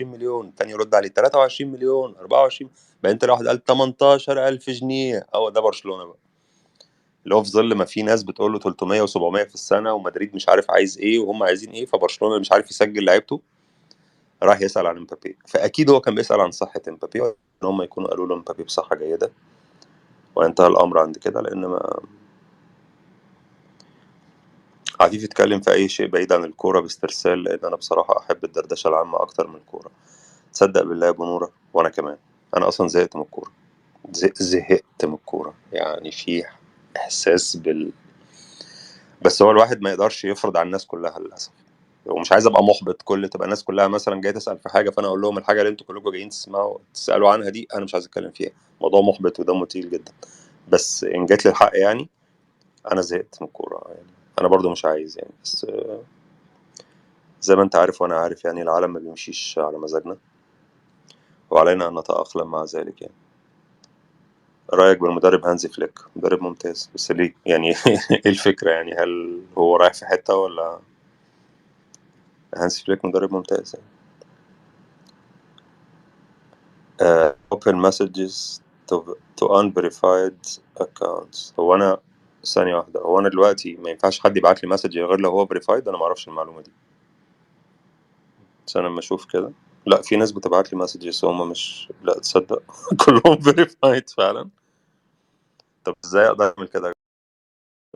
مليون، التاني يرد عليه 23 مليون، 24، بعدين طلع واحد قال 18000 جنيه. هو ده برشلونة بقى، اللي هو في ظل ما في ناس بتقول له 300 و700 في السنة، ومدريد مش عارف عايز ايه وهم عايزين ايه، فبرشلونه مش عارف يسجل لعيبته، راح يسال عن امبابي. فاكيد هو كان بيسال عن صحة امبابي، ان هم يكونوا قالوا له امبابي بصحة جيدة، وانتهى الامر عند كده. لان ما عفيف يتكلم في اي شيء بعيد عن الكورة باسترسال، لان انا بصراحة احب الدردشة العامة اكتر من الكورة. تصدق بالله يا ابو نوره، وانا كمان، انا اصلا زهقت من الكورة، زهقت من الكورة، يعني في احساس بال، بس هو الواحد ما يقدرش يفرض على الناس كلها للاسف، ومش عايز ابقى محبط، كل تبقى الناس كلها مثلا جاية تسال في حاجة، فانا اقول لهم الحاجة اللي انتوا كلكم جايين تسمعوا تسالوا عنها دي انا مش عايز اتكلم فيها. موضوع محبط ودمه تقيل جدا، بس ان جيت للحق يعني انا زهقت من الكورة، يعني انا برضو مش عايز يعني، بس زي ما انت عارف وانا عارف يعني العالم ما بيمشيش على مزاجنا، وعلينا ان نتاقلم مع ذلك. يعني رايك بالمدرب هانزي فليك؟ مدرب ممتاز، بس ليه يعني؟ ايه الفكرة يعني؟ هل هو رايح في حتة ولا؟ هانزي فليك مدرب ممتاز يعني. Open messages to unverified accounts. هو انا ثانية واحدة، هو انا دلوقتي ما ينفعش حد يبعت لي message غير لو هو verified؟ انا ما اعرفش المعلومة دي، بس انا لما اشوف كده، لا في ناس بتبعت لي messages هم مش، لا تصدق كلهم verified فعلا. طب ازاي اقدر اعمل كده؟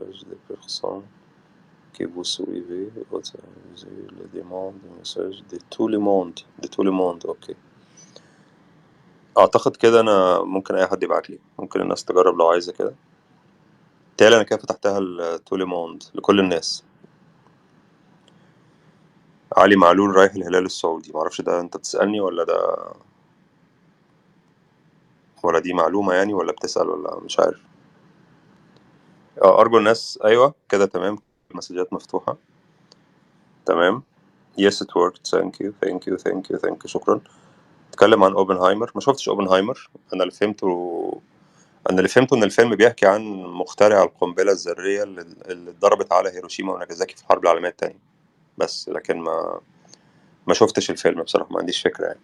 des personnes qui vous suivez autorisez les demandes de messages de tout le monde، de tout le monde. okay، اعتقد كده انا ممكن اي حد يبعت لي، ممكن الناس تجرب لو عايزه كده. تالي انا كده فتحتها ل tout le monde، لكل الناس. علي معلول رايح الهلال السعودي، معرفش ده انت بتسألني ولا ده، ولا دي معلومة يعني، ولا بتسأل ولا مش عارف. ارجو الناس، ايوه كده تمام، المسجات مفتوحة تمام. yes it worked، thank you thank you thank you thank you، شكرا. اتكلم عن اوبنهايمر، ما شفتش اوبنهايمر. انا اللي فهمته ان الفيلم بيحكي عن مخترع القنبلة الذرية اللي اتضربت على هيروشيما وناجازاكي في الحرب العالمية الثانية بس، لكن ما شفتش الفيلم بصراحة، ما عنديش فكرة يعني.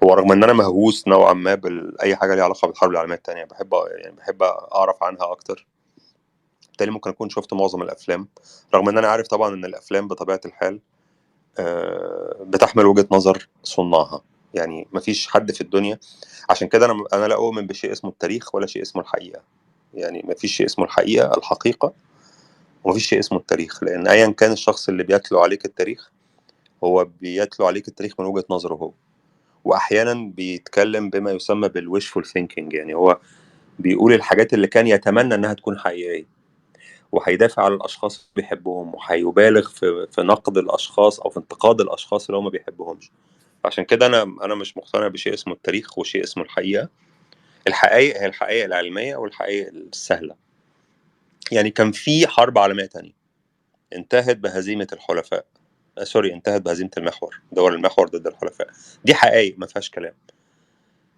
هو رغم ان انا مهووس نوعا ما باي حاجة ليها علاقة بالحرب العالمية الثانية، بحب يعني بحب اعرف عنها اكتر، بالتالي ممكن اكون شفت معظم الافلام، رغم ان انا عارف طبعا ان الافلام بطبيعة الحال بتحمل وجهه نظر صناعها، يعني مفيش حد في الدنيا. عشان كده انا لا اؤمن بشيء اسمه التاريخ ولا شيء اسمه الحقيقة، يعني مفيش شيء اسمه الحقيقة الحقيقة، ومفيش شيء اسمه التاريخ، لان ايا كان الشخص اللي بيتلو عليك التاريخ هو بيتلو عليك التاريخ من وجهه نظره هو، واحيانا بيتكلم بما يسمى بال wishful thinking، يعني هو بيقول الحاجات اللي كان يتمنى انها تكون حقيقية، وهيدافع على الاشخاص اللي بيحبهم، وهيبالغ في نقد الاشخاص او في انتقاد الاشخاص اللي هو ما بيحبهمش. عشان كده انا مش مقتنع بشيء اسمه التاريخ وشيء اسمه الحقيقة. الحقائق هي الحقائق العلمية والحقائق السهلة. يعني كان في حرب عالمية تانية انتهت بهزيمة الحلفاء، sorry، انتهت بهزيمة المحور، دول المحور ضد الحلفاء، دي حقائق ما فيهاش كلام.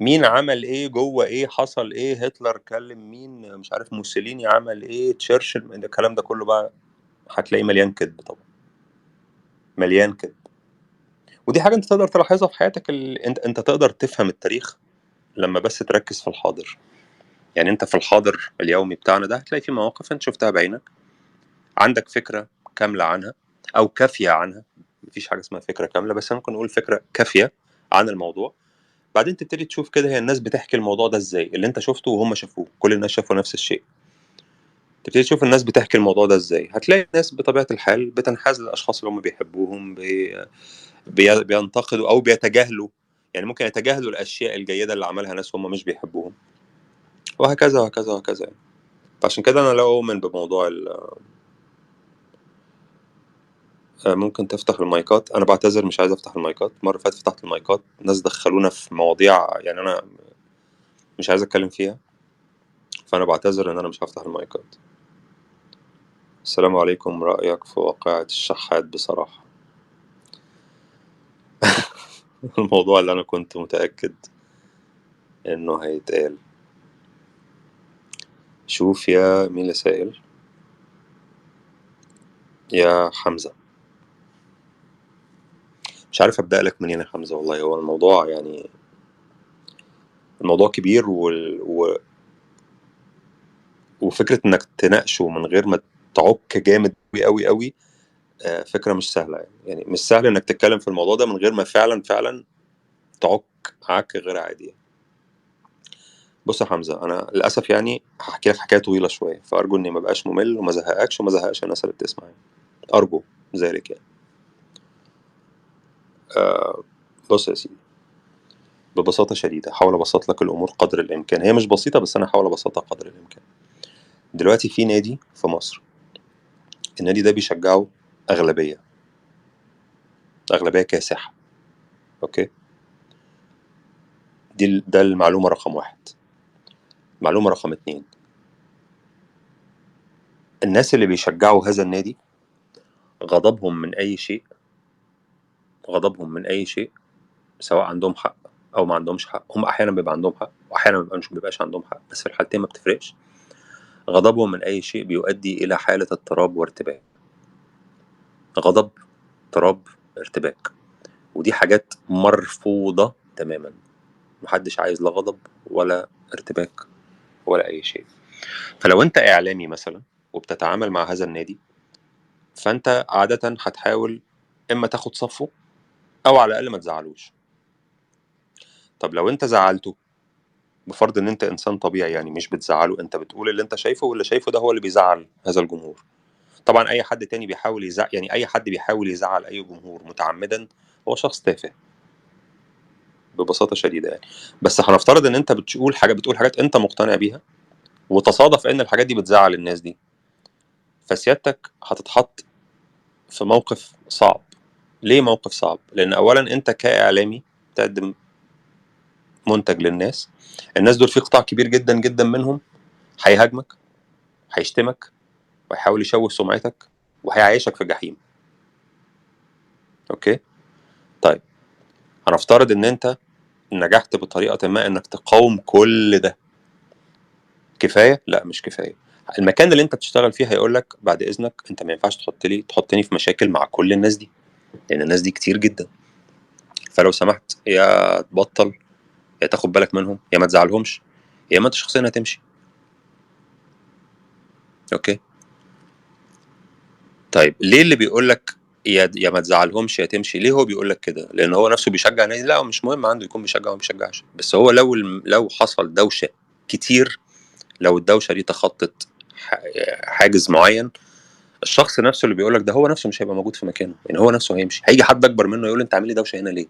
مين عمل ايه، جوه ايه، حصل ايه، هتلر كلم مين، مش عارف موسوليني عمل ايه، تشرشل، الكلام ده كله بقى هتلاقيه مليان كذب طبعا، مليان كذب. ودي حاجة انت تقدر تلاحظها في حياتك، انت تقدر تفهم التاريخ لما بس تركز في الحاضر. يعني انت في الحاضر اليومي بتاعنا ده هتلاقي في مواقف انت شفتها بعينك، عندك فكرة كاملة عنها او كافيه عنها، مفيش حاجة اسمها فكرة كاملة، بس ممكن نقول فكرة كافيه عن الموضوع. بعدين تبتدي تشوف كده هي الناس بتحكي الموضوع ده ازاي، اللي انت شفته وهم شافوه، كل الناس شافوا نفس الشيء. تبتدي تشوف الناس بتحكي الموضوع ده ازاي، هتلاقي الناس بطبيعة الحال بتنحاز للاشخاص اللي هم بيحبوهم، بينتقدوا او بيتجاهلوا، يعني ممكن يتجاهلوا الاشياء الجيدة اللي عملها ناس هم مش بيحبوهم، وهكذا وهكذا وهكذا يعني. عشان كده انا لا اؤمن بموضوع ممكن تفتح المايكات. انا بعتذر مش عايز افتح المايكات، المرة اللي فاتت فتحت المايكات ناس دخلونا في مواضيع يعني انا مش عايز اتكلم فيها، فانا بعتذر ان انا مش هفتح المايكات. السلام عليكم، رايك في واقعة الشحات؟ بصراحة الموضوع اللي انا كنت متاكد انه هيتقال. شوف يا مين اللي سائل، يا حمزة. مش عارف ابدا لك منين يا حمزة والله. هو الموضوع يعني الموضوع كبير، وفكره انك تناقشه من غير ما تعك جامد قوي قوي قوي، فكرة مش سهلة يعني مش سهل انك تتكلم في الموضوع ده من غير ما فعلا فعلا تعك عك غير عادي يعني. بص يا حمزة، انا للاسف يعني هحكي لك حكاية طويلة شوية، فارجو اني ما بقاش ممل وما زهقكش وما زهقش الناس اللي بتسمع يعني. ارجو ذلك يعني. بص يا سيدي، ببساطة شديدة هحاول ابسط لك الامور قدر الامكان. هي مش بسيطة بس انا هحاول ابسطها قدر الامكان. دلوقتي في نادي في مصر، النادي ده بيشجعه اغلبية كاسحه، okay؟ دي ده المعلومة رقم 1. معلومة رقم 2، الناس اللي بيشجعوا هذا النادي غضبهم من اي شيء، غضبهم من اي شيء، سواء عندهم حق او ما عندهمش حق. هم احيانا بيبقى عندهم حق واحيانا ما بيبقاش عندهم حق، بس في الحالتين ما بتفرقش. غضبهم من اي شيء بيؤدي الى حاله اضطراب وارتباك. غضب، اضطراب، ارتباك، ودي حاجات مرفوضة تماما. محدش عايز لا غضب ولا ارتباك ولا اي شيء. فلو انت اعلامي مثلا وبتتعامل مع هذا النادي، فانت عادة هتحاول اما تاخد صفة او على الاقل ما تزعلوش. طب لو انت زعلته، بفرض ان انت انسان طبيعي يعني مش بتزعله، انت بتقول اللي انت شايفه، واللي شايفه ده هو اللي بيزعل هذا الجمهور. طبعا اي حد تاني بيحاول يزعل، يعني اي حد بيحاول يزعل اي جمهور متعمدا هو شخص تافه ببساطة شديدة يعني. بس هنفترض ان انت بتقول حاجة، بتقول حاجات انت مقتنع بيها، وتصادف ان الحاجات دي بتزعل الناس دي، فسيادتك هتتحط في موقف صعب. ليه موقف صعب؟ لان اولا انت كاعلامي تقدم منتج للناس، الناس دول في قطاع كبير جدا جدا منهم هيهاجمك، هيشتمك، وهيحاول يشوه سمعتك، وهيعيشك في جحيم. okay؟ طيب هنفترض ان انت نجحت بطريقة ما انك تقاوم كل ده. كفاية؟ لا مش كفاية. المكان اللي انت بتشتغل فيه هيقول لك بعد اذنك انت ما ينفعش تحطني في مشاكل مع كل الناس دي، لان الناس دي كتير جدا، فلو سمحت يا تبطل، يا تاخد بالك منهم، يا ما تزعلهمش، يا ما انت شخصيا هتمشي. okay؟ طيب ليه اللي بيقول لك يا ما تزعلهمش يا تمشي، ليه هو بيقول لك كده؟ لان هو نفسه بيشجع نادي؟ لا، مش مهم عنده يكون بيشجع او ما بيشجعش، بس هو لو حصل دوشه كتير، لو الدوشة دي تخطت حاجز معين، الشخص نفسه اللي بيقول لك ده هو نفسه مش هيبقى موجود في مكانه، يعني هو نفسه هيمشي. هيجي حد اكبر منه يقول انت عامل لي دوشه هنا ليه؟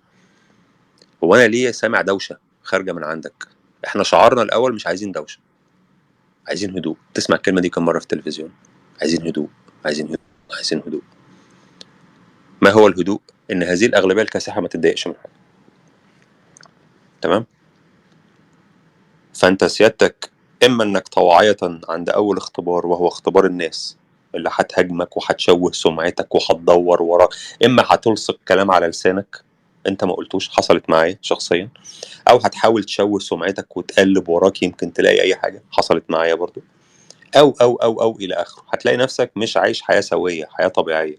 هو انا ليه سامع دوشه خارجه من عندك؟ احنا شعارنا الاول مش عايزين دوشه، عايزين هدوء. تسمع الكلمة دي كم مرة في التلفزيون؟ عايزين هدوء، عايزين هدوء، عايزين هدوء. ما هو الهدوء؟ ان هذه الاغلبية الكاسحه ما تتضايقش من حاجة. تمام؟ فانت سيادتك اما انك طوعيه عند اول اختبار، وهو اختبار الناس اللي هتهاجمك وهتشوه سمعتك وهتدور وراك، اما هتلصق كلام على لسانك انت ما قلتوش، حصلت معايا شخصيا، او هتحاول تشوه سمعتك وتقلب وراك يمكن تلاقي اي حاجة، حصلت معايا برضو، او او او او الى اخره. هتلاقي نفسك مش عايش حياة سويه، حياة طبيعية،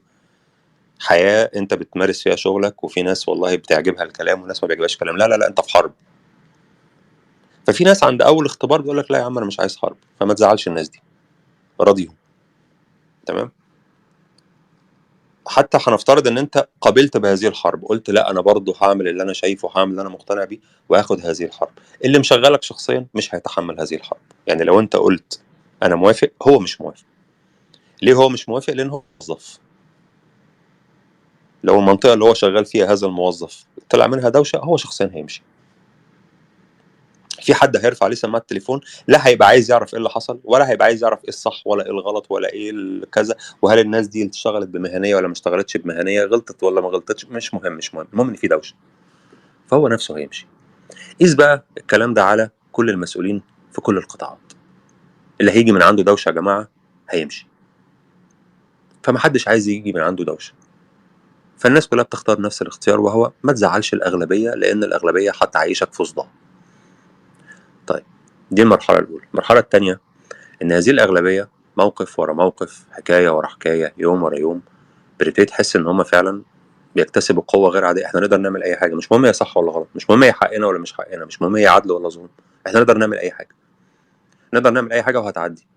حياة انت بتمارس فيها شغلك، وفي ناس والله بتعجبها الكلام وناس ما بيعجبهاش الكلام. لا لا لا، انت في حرب. ففي ناس عند اول اختبار بيقول لك لا يا عم انا مش عايز حرب، فما تزعلش الناس دي، راضيهم. تمام؟ حتى هنفترض ان انت قبلت بهذه الحرب، قلت لا انا برضو هعمل اللي انا شايفه، هعمل اللي انا مقتنع بيه، وهاخد هذه الحرب. اللي مشغلك شخصيا مش هيتحمل هذه الحرب. يعني لو انت قلت انا موافق، هو مش موافق. ليه هو مش موافق؟ لان هو موظف. لو المنطقة اللي هو شغال فيها هذا الموظف طلع منها دوشه، هو شخصيا هيمشي. في حد هيرفع عليه سماعه التليفون، لا هيبقى عايز يعرف ايه اللي حصل، ولا هيبقى عايز يعرف ايه الصح ولا ايه الغلط ولا ايه كذا، وهل الناس دي اشتغلت بمهنيه ولا ما اشتغلتش بمهنيه، غلطت ولا ما غلطتش، مش مهم، مش مهم، المهم ان في دوشه، فهو نفسه هيمشي. قيس بقى الكلام ده على كل المسؤولين في كل القطاعات. اللي هيجي من عنده دوشه يا جماعة هيمشي، فمحدش عايز يجي من عنده دوشه. فالناس كلها بتختار نفس الاختيار، وهو ما تزعلش الاغلبية، لان الاغلبية هتعيشك في صداع. طيب دي المرحلة الاولى. المرحلة الثانية ان هذه الاغلبية موقف ورا موقف، حكاية ورا حكاية، يوم ورا يوم، بتبتدي تحس ان هم فعلا بيكتسبوا قوة غير عادية. احنا نقدر نعمل اي حاجة، مش مهم هي صح ولا غلط، مش مهم هي حقنا ولا مش حقنا، مش مهم هي عدل ولا ظلم، احنا نقدر نعمل اي حاجة، نقدر نعمل اي حاجة وهتعدي،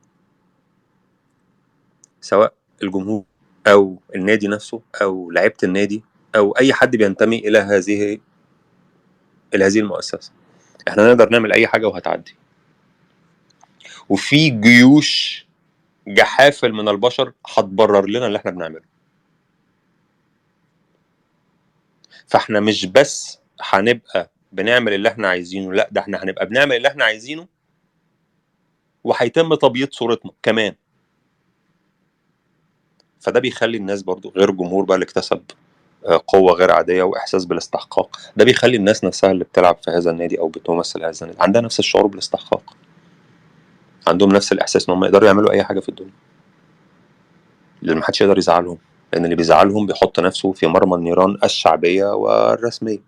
سواء الجمهور او النادي نفسه او لعيبة النادي او اي حد بينتمي الى هذه المؤسسة. احنا نقدر نعمل اي حاجة وهتعدي. وفي جيوش جحافل من البشر هتبرر لنا اللي احنا بنعمله. فاحنا مش بس هنبقى بنعمل اللي احنا عايزينه، لا ده احنا هنبقى بنعمل اللي احنا عايزينه وهيتم تبييض صورتنا كمان. فده بيخلي الناس برضو غير الجمهور بقى اللي اكتسب قوة غير عادية وإحساس بالاستحقاق، ده بيخلي الناس نفسها اللي بتلعب في هذا النادي أو بتمثل هذا النادي عندها نفس الشعور بالاستحقاق، عندهم نفس الإحساس إن هم يقدروا يعملوا أي حاجة في الدنيا، لأن محدش يقدر يزعلهم، لأن اللي بيزعلهم بيحط نفسه في مرمى النيران الشعبية والرسمية.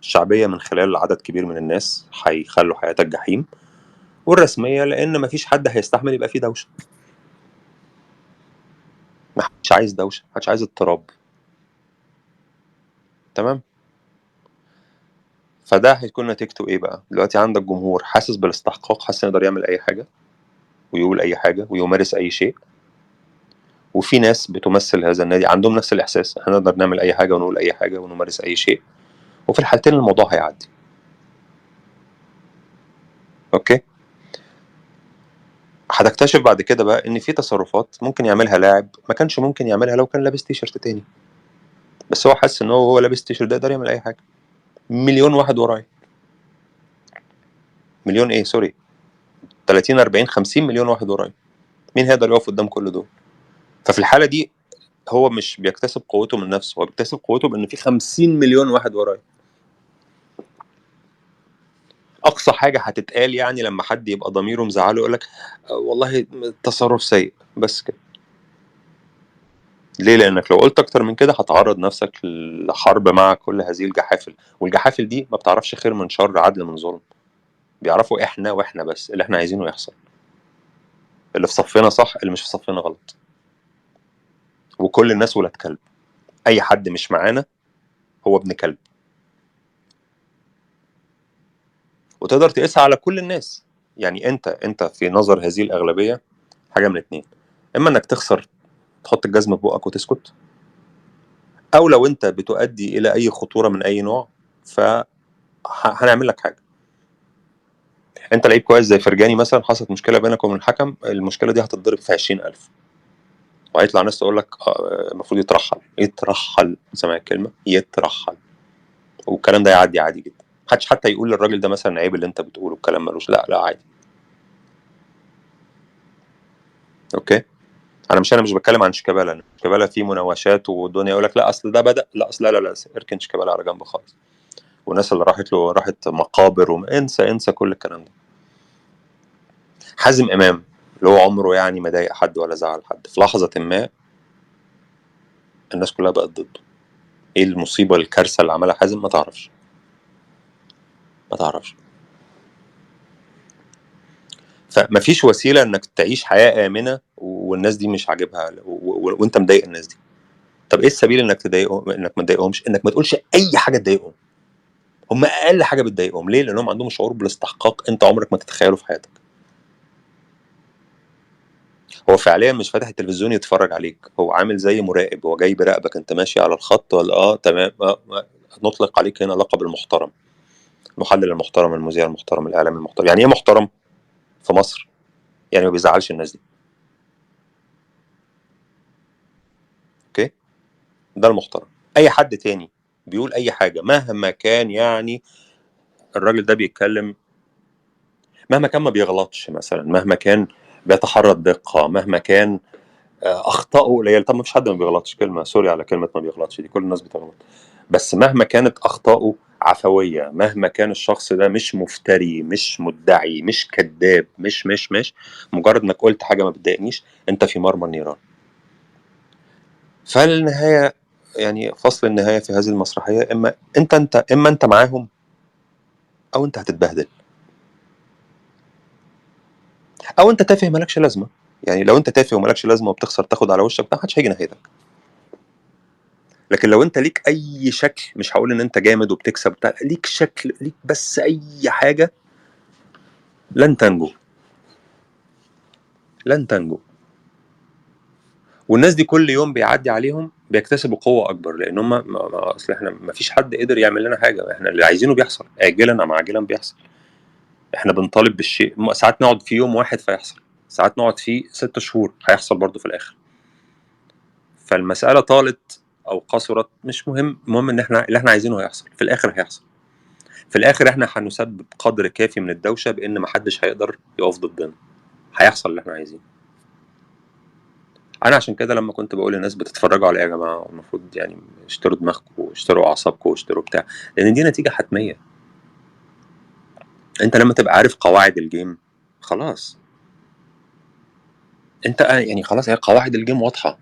الشعبية من خلال عدد كبير من الناس هيخلوا حياتك جحيم، والرسمية لأن مفيش حد هيستحمل يبقى فيه دوشة، محدش عايز دوشة، محدش عايز اضطراب. تمام؟ فده هيكون نتيجته ايه بقى؟ دلوقتي عندك جمهور حاسس بالاستحقاق، حاسس انه يقدر يعمل اي حاجة ويقول اي حاجة ويمارس اي شيء، وفي ناس بتمثل هذا النادي عندهم نفس الاحساس، احنا نقدر نعمل اي حاجة ونقول اي حاجة ونمارس اي شيء، وفي الحالتين الموضوع هيعدي. okay؟ هتكتشف بعد كده بقى ان في تصرفات ممكن يعملها لاعب ما كانش ممكن يعملها لو كان لابس تيشرت تاني، بس هو حاسس ان هو لابس تيشرت ده يقدر يعمل اي حاجة. مليون واحد ورايا، مليون ايه sorry، 30 40 50 مليون واحد ورايا، مين هيقدر يقف قدام كل دول؟ ففي الحالة دي هو مش بيكتسب قوته من نفسه، هو بيكتسب قوته بان في 50 مليون واحد ورايا. اقصى حاجة هتتقال يعني لما حد يبقى ضميره مزعله يقول لك والله تصرف سيء، بس كده. ليه؟ لانك لو قلت اكتر من كده هتعرض نفسك لحرب مع كل هذه الجحافل، والجحافل دي ما بتعرفش خير من شر، عدل من ظلم، بيعرفوا احنا واحنا بس اللي احنا عايزينه يحصل، اللي في صفنا صح، اللي مش في صفنا غلط، وكل الناس ولاد كلب، اي حد مش معانا هو ابن كلب. وتقدر تقيسها على كل الناس. يعني انت في نظر هذه الاغلبية حاجة من اتنين، اما انك تخسر تحط الجزمة في بقك وتسكت، او لو انت بتؤدي الى اي خطورة من اي نوع فهنعمل لك حاجة. انت لعيب كويس زي فرجاني مثلا، حصلت مشكلة بينك وبين الحكم، المشكلة دي هتتضرب في 20,000، وهيطلع ناس تقول لك المفروض يترحل، يترحل، سامع الكلمة؟ يترحل. والكلام ده يعدي عادي جدا، محدش حتى يقول للراجل ده مثلا عيب اللي انت بتقوله، الكلام ملوش، لا لا عادي. okay، انا مش بتكلم عن شيكابالا، شيكابالا فيه مناوشات والدنيا يقول لك لا اصل ده بدا، لا اصل لا لا لا، اركن شيكابالا على جنب خالص، والناس اللي راحت له راحت مقابر انسى انسى كل الكلام ده. حازم امام اللي هو عمره يعني ما ضايق حد ولا زعل حد، في لحظة ما الناس كلها بقت ضده. ايه المصيبة الكارثة اللي عملها حازم؟ ما تعرفش، ما تعرفش. فمفيش وسيلة انك تعيش حياة امنه والناس دي مش عاجبها وانت مضايق الناس دي. طب ايه السبيل انك تضايقهم، انك ما تضايقهمش؟ انك ما تقولش اي حاجة تضايقهم. هم اقل حاجة بتضايقهم. ليه؟ لانهم عندهم شعور بالاستحقاق انت عمرك ما تتخيله في حياتك. هو فعليا مش فاتح التلفزيون يتفرج عليك، هو عامل زي مراقب، هو جاي بيراقبك انت ماشي على الخط ولا تمام. نطلق عليك هنا لقب المحترم، المحلل المحترم، المذيع المحترم، الاعلام المحترم. يعني ايه محترم في مصر؟ يعني ما بيزعلش الناس دي. okay، ده المحترم. اي حد تاني بيقول اي حاجة مهما كان، يعني الراجل ده بيتكلم مهما كان ما بيغلطش مثلا، مهما كان بيتحرى الدقة، مهما كان اخطائه قليله. طب ما فيش حد ما بيغلطش، كلمة sorry على كلمة ما بيغلطش دي، كل الناس بتغلط، بس مهما كانت اخطائه عفوية، مهما كان الشخص ده مش مفتري، مش مدعي، مش كذاب، مش مش مش مجرد انك قلت حاجة ما بتضايقنيش، انت في مرمى النيران. فالنهايه يعني فصل النهاية في هذه المسرحية، اما انت معاهم او انت هتتبهدل، او انت تافه مالكش لازمه. يعني لو انت تافه ومالكش لازمه وبتخسر تاخد على وشك، ما حدش هيجي ناحيتك. لكن لو انت ليك اي شكل، مش هقول ان انت جامد وبتكسب بتاع، ليك شكل، ليك بس اي حاجة، لن تنجو، لن تنجو. والناس دي كل يوم بيعدي عليهم بيكتسبوا قوة اكبر، لان هم اصل احنا ما فيش حد قدر يعمل لنا حاجة، احنا اللي عايزينه بيحصل اجلا ام عاجلا بيحصل. احنا بنطالب بالشيء، ساعات نقعد في يوم واحد فيحصل، ساعات نقعد فيه 6 شهور هيحصل برضه في الاخر. فالمسالة طالت او قصرت مش مهم، المهم ان احنا اللي احنا عايزينه هيحصل في الاخر، هيحصل في الاخر. احنا هنسبب قدر كافي من الدوشة بان محدش هيقدر يقف ضدنا، هيحصل اللي احنا عايزينه. انا عشان كده لما كنت بقول للناس بتتفرجوا على ايه يا جماعة، المفروض يعني اشتروا دماغكم واشتروا اعصابكم واشتروا بتاع، لان دي نتيجة حتمية. انت لما تبقى عارف قواعد ال game خلاص، انت يعني خلاص هي قواعد ال game واضحة،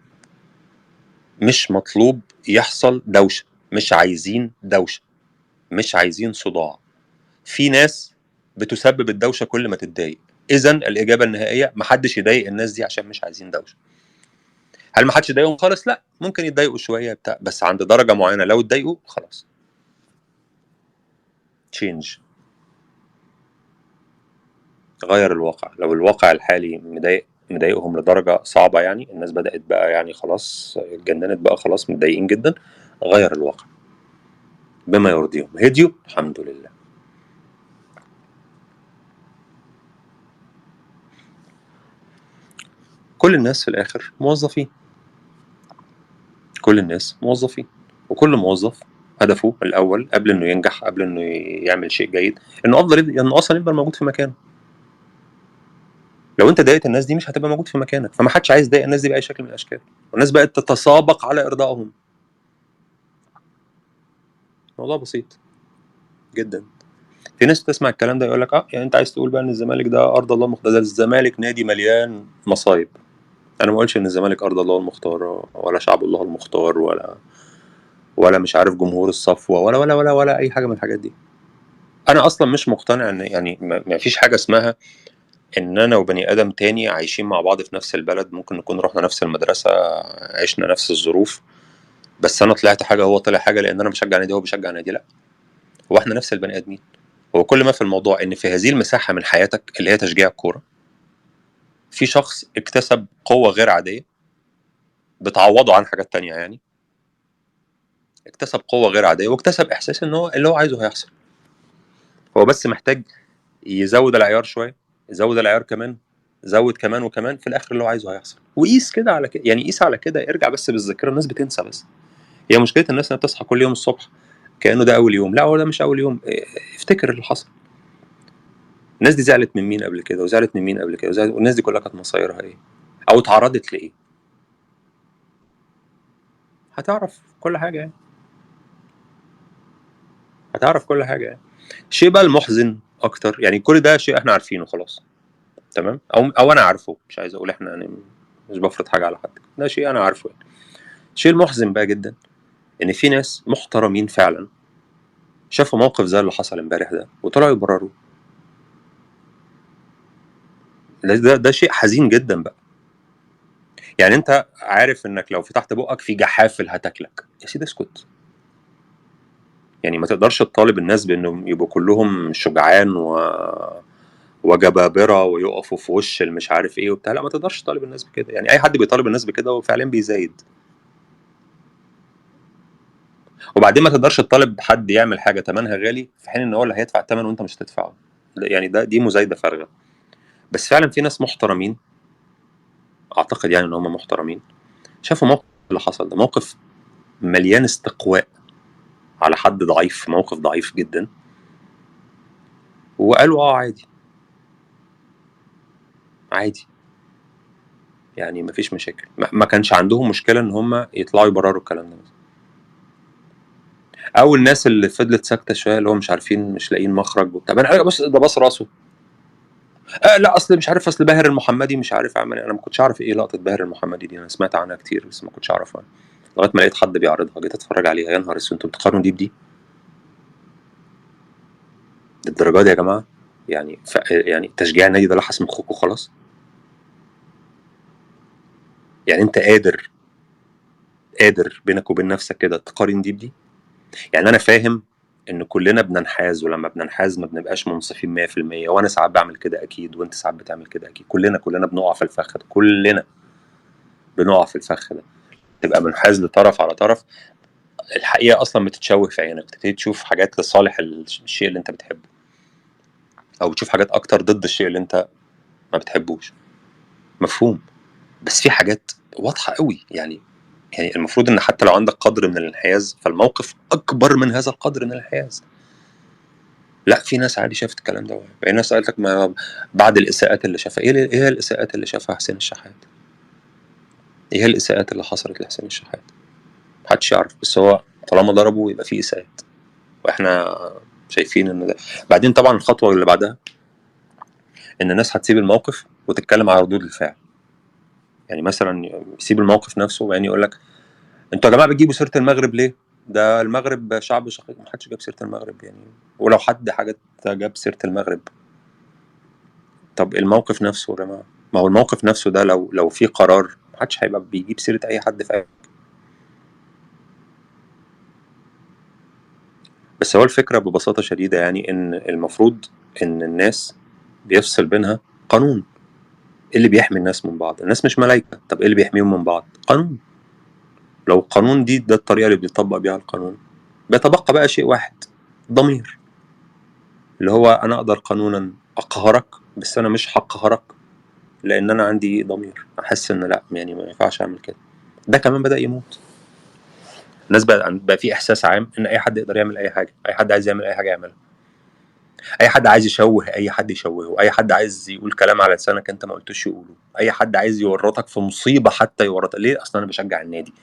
مش مطلوب يحصل دوشه، مش عايزين دوشه، مش عايزين صداع. في ناس بتسبب الدوشة كل ما تتضايق، اذا الاجابة النهائية محدش يضايق الناس دي عشان مش عايزين دوشه. هل ما حدش يضايقهم خالص؟ لا، ممكن يتضايقوا شوية بتاع، بس عند درجه معينة لو اتضايقوا خلاص تشينج، غير الواقع. لو الواقع الحالي مضايقهم لدرجة صعبة، يعني الناس بدات بقى يعني خلاص اتجننت بقى، خلاص متضايقين جدا، غير الواقع بما يرضيهم، هديوا الحمد لله. كل الناس في الاخر موظفين، كل الناس موظفين، وكل موظف هدفه الاول قبل انه ينجح، قبل انه يعمل شيء جيد، انه افضل انه اصلا يفضل موجود في مكانه. لو انت ضايقت الناس دي مش هتبقى موجود في مكانك، فما حدش عايز يضايق الناس دي باي شكل من الاشكال، والناس بقت تتسابق على ارضائهم. الموضوع بسيط جدا. في ناس تسمع الكلام ده يقول لك يعني انت عايز تقول بقى ان الزمالك ده ارض الله المختار، ده الزمالك نادي مليان مصايب. انا ما اقولش ان الزمالك ارض الله المختار، ولا شعب الله المختار، ولا مش عارف جمهور الصفوة، ولا ولا ولا ولا اي حاجة من الحاجات دي. انا اصلا مش مقتنع ان يعني ما فيش حاجة اسمها ان انا وبني ادم تاني عايشين مع بعض في نفس البلد، ممكن نكون رحنا نفس المدرسة، عشنا نفس الظروف، بس انا طلعت حاجة هو طلع حاجة، لان انا بشجع نادي هو بيشجع نادي. لا، هو احنا نفس البني ادمين. هو كل ما في الموضوع ان في هذه المساحة من حياتك اللي هي تشجيع الكورة، في شخص اكتسب قوة غير عادية بتعوضه عن حاجات تانية، يعني اكتسب قوة غير عادية واكتسب احساس ان هو اللي هو عايزه هيحصل. هو بس محتاج يزود العيار شوية، يزود العيار كمان، زود كمان وكمان، في الاخر اللي هو عايزه هيحصل. وقيس كده على كده، يعني قيس على كده، ارجع بس بالذاكرة. الناس بتنسى، بس هي مشكلة الناس انها بتصحى كل يوم الصبح كانه ده اول يوم. لا، هو ده مش اول يوم. افتكر اللي حصل. الناس دي زعلت من مين قبل كده، وزعلت من مين قبل كده، وزعلت، والناس دي كلها كانت مصايرها ايه، او اتعرضت لايه. هتعرف كل حاجة يعني، هتعرف كل حاجة يعني. شيء بقى المحزن اكتر، يعني كل ده شيء احنا عارفينه خلاص، تمام، او انا عارفه، مش عايز اقول احنا، يعني مش بفرض حاجة على حد، ده شيء انا عارفه يعني. الشيء المحزن بقى جدا ان في ناس محترمين فعلا شافوا موقف زي اللي حصل امبارح ده وطلعوا يبرروا. ده شيء حزين جدا بقى. يعني انت عارف انك لو فتحت بقك في جحافل هتاكلك، يا سيدي اسكت. يعني ما تقدرش تطالب الناس بانهم يبقوا كلهم شجعان وجبابره ويقفوا في وش المش عارف ايه وبتاع، لا، ما تقدرش تطالب الناس بكده. يعني اي حد بيطالب الناس بكده هو فعلا بيزايد. وبعدين ما تقدرش تطالب حد يعمل حاجة ثمنها غالي في حين ان هو اللي هيدفع الثمن وانت مش هتدفعه. يعني دي مزايده فارغة. بس فعلا في ناس محترمين، اعتقد يعني ان هم محترمين، شافوا موقف اللي حصل ده، موقف مليان استقواء على حد ضعيف، موقف ضعيف جدا، وقالوا عادي عادي، يعني مفيش مشاكل. ما كانش عندهم مشكلة ان هم يطلعوا يبرروا الكلام ده. او الناس اللي فضلت ساكته شوية، اللي هو مش عارفين، مش لاقيين مخرج وبتاع. انا بص، ده باص راسه، لا اصل مش عارف، اصل باهر المحمدي مش عارف عمل ايه. انا ما كنتش اعرف ايه لقطة باهر المحمدي دي، انا سمعت عنها كتير بس ما كنتش اعرفها لغاية ما لقيت حد بيعرضها، جيت اتفرج عليها. يا نهار اسود، انتوا بتقارنوا دي بدي للدرجة دي يا جماعة؟ يعني يعني تشجيع النادي ده لحس مخكم خلاص؟ يعني انت قادر بينك وبين نفسك كده تقارن دي بدي؟ يعني انا فاهم ان كلنا بننحاز، ولما بننحاز ما بنبقاش منصفين 100%، وانا ساعات بعمل كده اكيد، وانت ساعات بتعمل كده اكيد، كلنا بنقع في الفخ ده، كلنا بنقع في الفخ ده. تبقى منحاز لطرف على طرف، الحقيقة اصلا بتتشوه في عينك، تبتدي تشوف حاجات لصالح الشيء اللي انت بتحبه، او تشوف حاجات اكتر ضد الشيء اللي انت ما بتحبوش. مفهوم؟ بس في حاجات واضحة قوي، يعني المفروض ان حتى لو عندك قدر من الانحياز فالموقف اكبر من هذا القدر من الانحياز. لا، في ناس عادي شافت الكلام ده، في ناس قالت لك ما بعد الاساءات اللي شافها، ايه الاساءات اللي شافها حسين الشحات؟ ايه الاساءات اللي حصلت لحسين الشحات؟ محدش يعرف، بس هو طالما ضربه يبقى في اساءات، واحنا شايفين ان ده. بعدين طبعا الخطوة اللي بعدها ان الناس هتسيب الموقف وتتكلم على ردود الفعل. يعني مثلا يسيب الموقف نفسه وبعدين يقول لك انتوا يا جماعة بتجيبوا سيره المغرب ليه؟ ده المغرب شعب شقيق. ما حدش جاب سيره المغرب يعني، ولو حد حاجة جاب سيره المغرب. طب الموقف نفسه يا جماعة، ما هو الموقف نفسه ده لو في قرار ما حدش هيبقى بيجيب سيره اي حد في اي. بس هو الفكرة ببساطة شديدة يعني ان المفروض ان الناس بيفصل بينها قانون. ايه اللي بيحمي الناس من بعض؟ الناس مش ملايكة، طب ايه اللي بيحميهم من بعض؟ قانون. لو القانون دي ده الطريقة اللي بيطبق بيها القانون، بيتبقى بقى شيء واحد، ضمير، اللي هو انا اقدر قانونا اقهرك، بس انا مش هقهرك لان انا عندي ضمير، احس ان لا يعني ما ينفعش اعمل كده. ده كمان بدأ يموت. الناس بقى في احساس عام ان اي حد يقدر يعمل اي حاجة، اي حد عايز يعمل اي حاجة يعملها، اي حد عايز يشوه اي حد يشوهه، اي حد عايز يقول كلام على لسانك انت ما قلتوش يقوله، اي حد عايز يورطك في مصيبة حتى يورطك. ليه؟ اصلا انا بشجع النادي.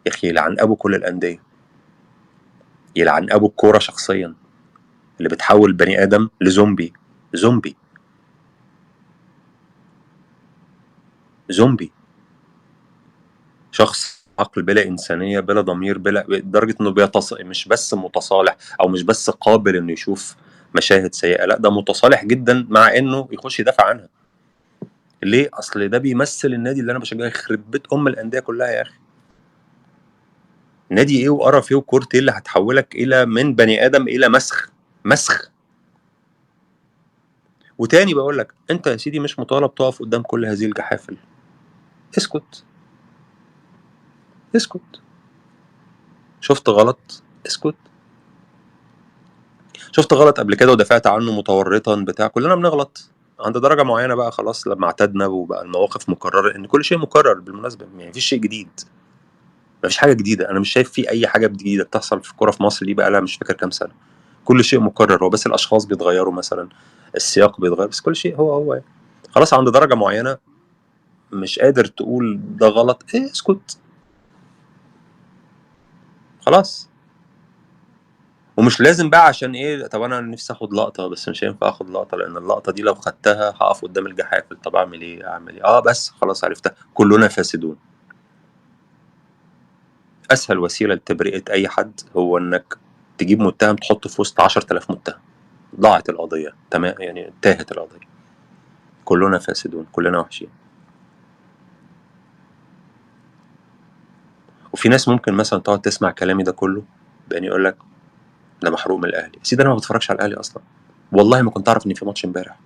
يا اخي يلعن ابو كل الاندية، يلعن ابو الكورة شخصيا اللي بتحول بني ادم لزومبي. زومبي، زومبي، شخص عقل بلا انسانيه بلا ضمير بلا، لدرجة انه مش بس متصالح او مش بس قابل انه يشوف مشاهد سيئه، لا ده متصالح جدا مع انه يخش يدافع عنها. ليه؟ اصل ده بيمثل النادي اللي انا بشجعه. يخرب بيت ام الاندية كلها يا اخي. نادي ايه وقرف ايه وكورة ايه اللي هتحولك الى من بني ادم الى مسخ؟ مسخ. وتاني بقول لك انت يا سيدي مش مطالب تقف قدام كل هذه الجحافل، اسكت اسكت. شفت غلط اسكت، شفت غلط قبل كده ودافعت عنه متورطا بتاع، كلنا بنغلط عند درجه معينة بقى خلاص لما اعتدنا وبقى المواقف مكررة، ان كل شيء مكرر بالمناسبة، يعني مفيش شيء جديد، مفيش حاجة جديدة. انا مش شايف في اي حاجة جديدة بتحصل في الكورة في مصر دي بقى لها مش فاكر كام سنة، كل شيء مكرر، هو بس الاشخاص بيتغيروا مثلا، السياق بيتغير، بس كل شيء هو هو يعني. خلاص عند درجه معينة مش قادر تقول ده غلط، ايه اسكت خلاص. ومش لازم بقى عشان ايه، طب انا نفسي اخد لقطة بس مش هينفع اخد لقطة لان اللقطة دي لو خدتها هقف قدام الجحافل، طب اعمل ايه اعمل ايه؟ بس خلاص عرفتها، كلنا فاسدون. اسهل وسيلة لتبرئه اي حد هو انك تجيب متهم تحطه في وسط 10,000 متهم، ضاعت القضية تمام، يعني انتهت القضية. كلنا فاسدون، كلنا وحشين. وفي ناس ممكن مثلا تقعد تسمع كلامي ده كله بان يقول لك انا محروق من الاهلي. يا سيدي انا ما بتفرجش على الاهلي اصلا، والله ما كنت اعرف ان في ماتش امبارح،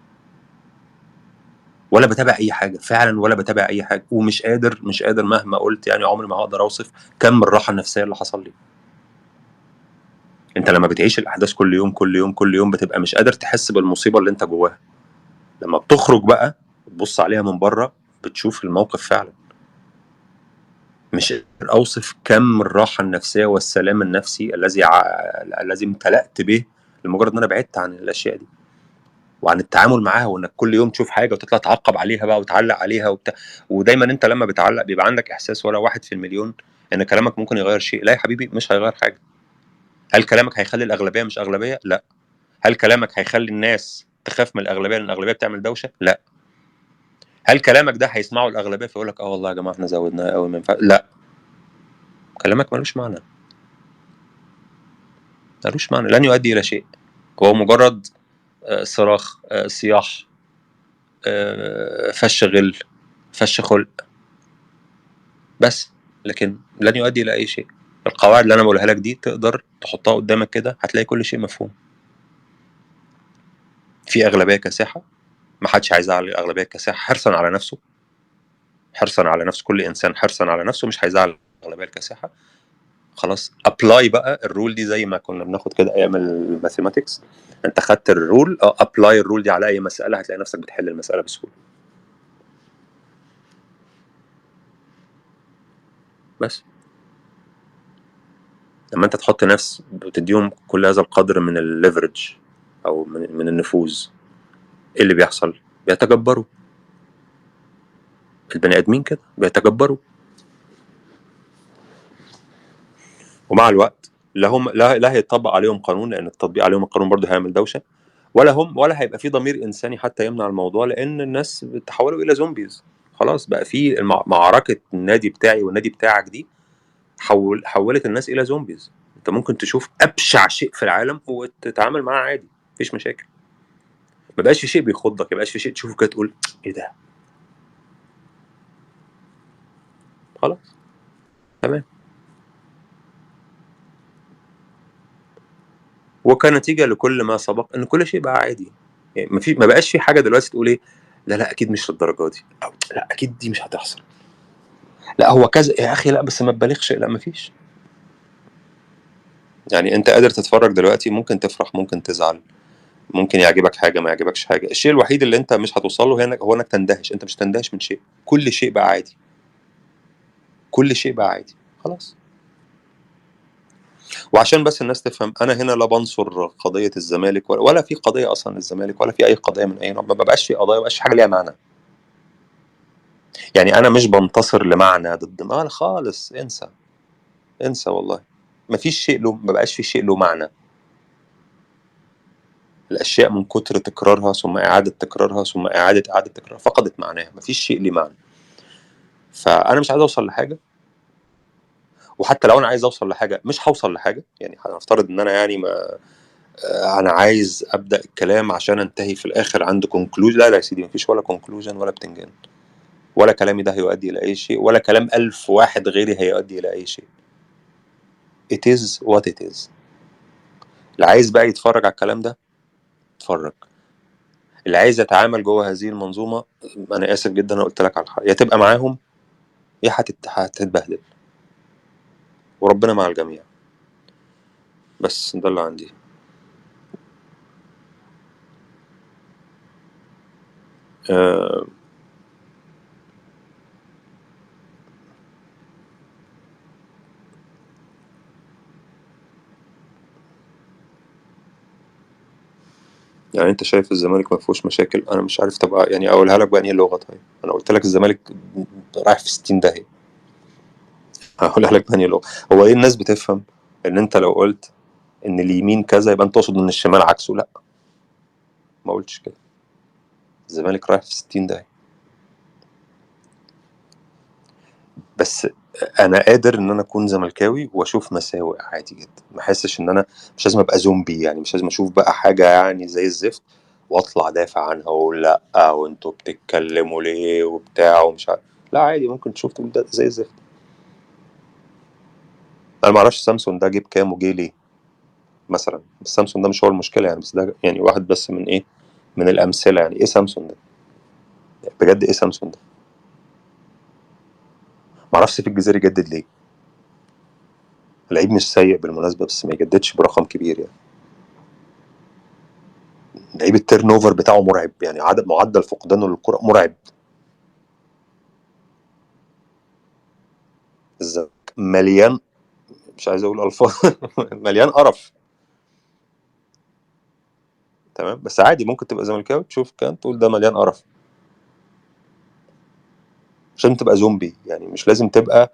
ولا بتابع اي حاجة فعلا، ولا بتابع اي حاجة، ومش قادر، مش قادر مهما قلت يعني عمري ما هقدر اوصف كم الراحة النفسية اللي حصل لي. انت لما بتعيش الاحداث كل يوم كل يوم كل يوم بتبقى مش قادر تحس بالمصيبه اللي انت جواها. لما بتخرج بقى تبص عليها من بره بتشوف الموقف فعلا. مش قادر اوصف كم الراحة النفسية والسلام النفسي الذي امتلأت به لمجرد ان انا بعدت عن الاشياء دي وعن التعامل معاها، وانك كل يوم تشوف حاجة وتطلع تعقب عليها بقى وتعلق عليها وبتاع. ودايما انت لما بتعلق بيبقى عندك احساس ولا 1 في المليون ان كلامك ممكن يغير شيء. لا يا حبيبي مش هيغير حاجة. هل كلامك هيخلي الاغلبية مش اغلبية؟ لا. هل كلامك هيخلي الناس تخاف من الاغلبية لان الاغلبية بتعمل دوشه؟ لا. هل كلامك ده هيسمعه الاغلبية فيقول لك والله يا جماعة احنا زودناها قوي ما ينفعش؟ لا، كلامك ملوش معنى، ملوش معنى، لن يؤدي الى شيء. هو مجرد صراخ، صياح، فش غل، فش خلق بس. لكن لن يؤدي الى اي شيء. القواعد اللي انا بقولها لك دي تقدر تحطها قدامك كده، هتلاقي كل شيء مفهوم. في اغلبية كاسحه، ما حدش عايز يزعل الاغلبية الكاسحه، حرصا على نفسه، حرصا على نفسه، كل انسان حرصا على نفسه مش هيزعل الاغلبية الكاسحه. خلاص apply بقى ال rule دي، زي ما كنا بناخد كده ايام ال mathematics، انت خدت ال rule، apply ال rule دي على اي مسالة، هتلاقي نفسك بتحل المسالة بسهولة. بس لما انت تحط ناس بتديهم كل هذا القدر من ال leverage او من النفوذ، ايه اللي بيحصل؟ بيتجبروا البني ادمين كده، بيتجبروا. ومع الوقت لا هم لا هيطبق عليهم قانون، لان التطبيق عليهم القانون برضه هيعمل دوشه، ولا هم ولا هيبقى في ضمير انساني حتى يمنع الموضوع، لان الناس تحولوا الى zombies. خلاص بقى في معركة النادي بتاعي والنادي بتاعك دي حولت الناس الى zombies. انت ممكن تشوف ابشع شيء في العالم وتتعامل معاه عادي، مفيش مشاكل. ما بقاش في شيء بيخضك، ما بقاش في شيء تشوفه كده تقول ايه ده، خلاص تمام. وكنتيجه لكل ما سبق ان كل شيء بقى عادي، يعني ما بقاش في حاجة دلوقتي تقول ايه، لا لا اكيد مش للدرجة دي، او لا اكيد دي مش هتحصل، لا هو كذا يا اخي، لا بس ما تبالغش، لا ما فيش. يعني انت قادر تتفرج دلوقتي، ممكن تفرح، ممكن تزعل، ممكن يعجبك حاجة، ما يعجبكش حاجة. الشيء الوحيد اللي انت مش هتوصل له هنا هو انك تندهش. انت مش تندهش من شيء، كل شيء بقى عادي، كل شيء بقى عادي خلاص. وعشان بس الناس تفهم، انا هنا لا بنصر قضية الزمالك ولا في قضية اصلا للزمالك، ولا في اي قضية من اي نوع، ما بقاش في قضايا، ما بقاش في حاجة ليها معنى. يعني انا مش بنتصر لمعنى ضد ما خالص، انسى انسى والله، ما فيش شيء له، ما بقاش في شيء له معنى. الاشياء من كتر تكرارها ثم اعاده تكرارها ثم اعاده تكرارها فقدت معناها، ما فيش شيء ليه معنى. فانا مش عايز اوصل لحاجة، وحتى لو انا عايز اوصل لحاجة مش هوصل لحاجة. يعني هنفترض ان انا يعني ما انا عايز ابدا الكلام عشان انتهي في الاخر عند conclusion، لا لا يا سيدي، مفيش ولا conclusion ولا بتنجان، ولا كلامي ده هيؤدي الى اي شيء، ولا كلام 1000 واحد غيري هيؤدي الى اي شيء. It is what it is. اللي عايز بقى يتفرج على الكلام ده اتفرج، اللي عايز يتعامل جوه هذه المنظومة، انا اسف جدا انا قلت لك على الحق، يا تبقى معاهم يا هتتبهدل، وربنا مع الجميع. بس ده اللي عندي. يعني انت شايف الزمالك ما فيهوش مشاكل؟ انا مش عارف طب يعني اقولها لك بأنهي لغة؟ طيب انا قلت لك الزمالك رايح في 60 داهية، هقولها لك بأنهي لغة؟ هو ايه الناس بتفهم ان انت لو قلت ان اليمين كذا يبقى انت تقصد ان الشمال عكسه؟ لا، ما قلتش كده. الزمالك رايح في 60 داهية، بس انا قادر ان انا اكون زملكاوي واشوف مساوئ عادي جدا، ما احسش ان انا مش لازم ابقى زومبي، يعني مش لازم اشوف بقى حاجة يعني زي الزفت واطلع دافع عنها واقول لا وانتوا بتتكلموا ليه وبتاع ومش عارف. لا عادي، ممكن تشوف تقول ده زي الزفت. انا ما اعرفش سامسون ده جيب كام وجه ليه مثلا، بس سامسون ده مش هو المشكلة يعني، بس ده يعني واحد بس من ايه، من الامثلة. يعني ايه سامسون ده بجد؟ ايه سامسون ده؟ ما اعرفش سيف الجزيري جدد ليه. لعيب مش سيء بالمناسبة، بس ما يجددش برقم كبير يعني. لعيب ال turnover بتاعه مرعب، يعني عدد معدل فقدانه للكرة مرعب. الزمالك مليان، مش عايز اقول الفاظ مليان قرف، تمام؟ بس عادي ممكن تبقى زملكاوي تشوف كان تقول ده مليان قرف. مش لازم تبقى زومبي يعني، مش لازم تبقى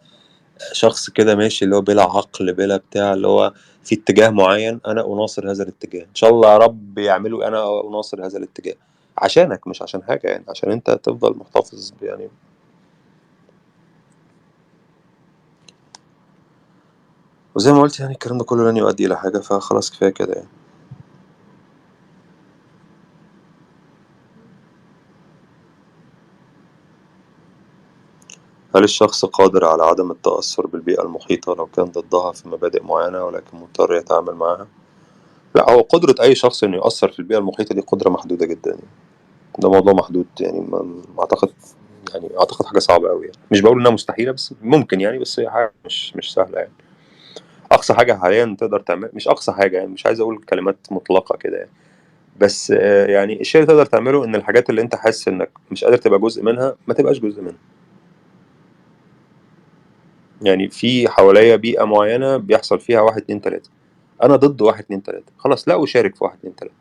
شخص كده ماشي اللي هو بلا عقل بلا بتاع، اللي هو في اتجاه معين انا اناصر هذا الاتجاه، ان شاء الله يا رب يعملوا، انا اناصر هذا الاتجاه عشانك، مش عشان حاجة يعني، عشان انت تفضل محتفظ يعني. وزي ما قلت يعني الكلام ده كله لن يؤدي الى حاجة، فخلاص كفاية كده يعني. هل الشخص قادر على عدم التأثر بالبيئة المحيطة لو كان ضدها في مبادئ معينة ولكن مضطر يتعامل معها؟ لا، هو قدرة أي شخص إنه يأثر في البيئة المحيطة دي قدرة محدودة جدا يعني. ده موضوع محدود يعني، ما أعتقد يعني، أعتقد حاجة صعبة أوي يعني. مش بقول إنها مستحيلة بس ممكن يعني، بس هي حاجة مش سهلة يعني. أقصى حاجة حاليا تقدر تعمل، مش أقصى حاجة يعني، مش عايز أقول كلمات مطلقة كده يعني، بس يعني الشيء اللي تقدر تعمله إن الحاجات اللي أنت حاسس إنك مش قادر تبقى جزء منها ما تبقاش جزء منها. يعني في حواليا بيئة معينة بيحصل فيها 1 2 3، أنا ضد 1 2 3، خلاص لا أشارك في 1 2 3.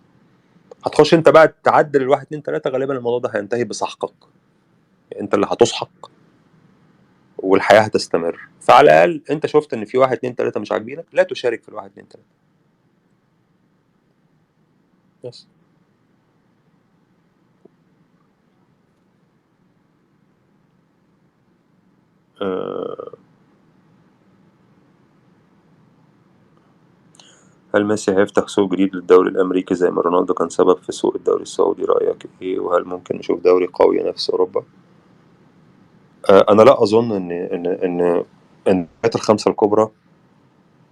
هتخش أنت بقى تعدل ال 1 2 3، غالبا الموضوع ده هينتهي بسحقك، أنت اللي هتسحق والحياة هتستمر. فعلى الأقل أنت شفت إن في 1 2 3 مش عاجبينك، لا تشارك في ال 1 2 3 بس. هل ميسي هيفتح سوق جديد للدوري الأمريكي زي ما رونالدو كان سبب في سوق الدوري السعودي؟ رأيك إيه؟ وهل ممكن نشوف دوري قوي ينافس أوروبا؟ أنا لا أظن إن الدوريات الخمسة الكبرى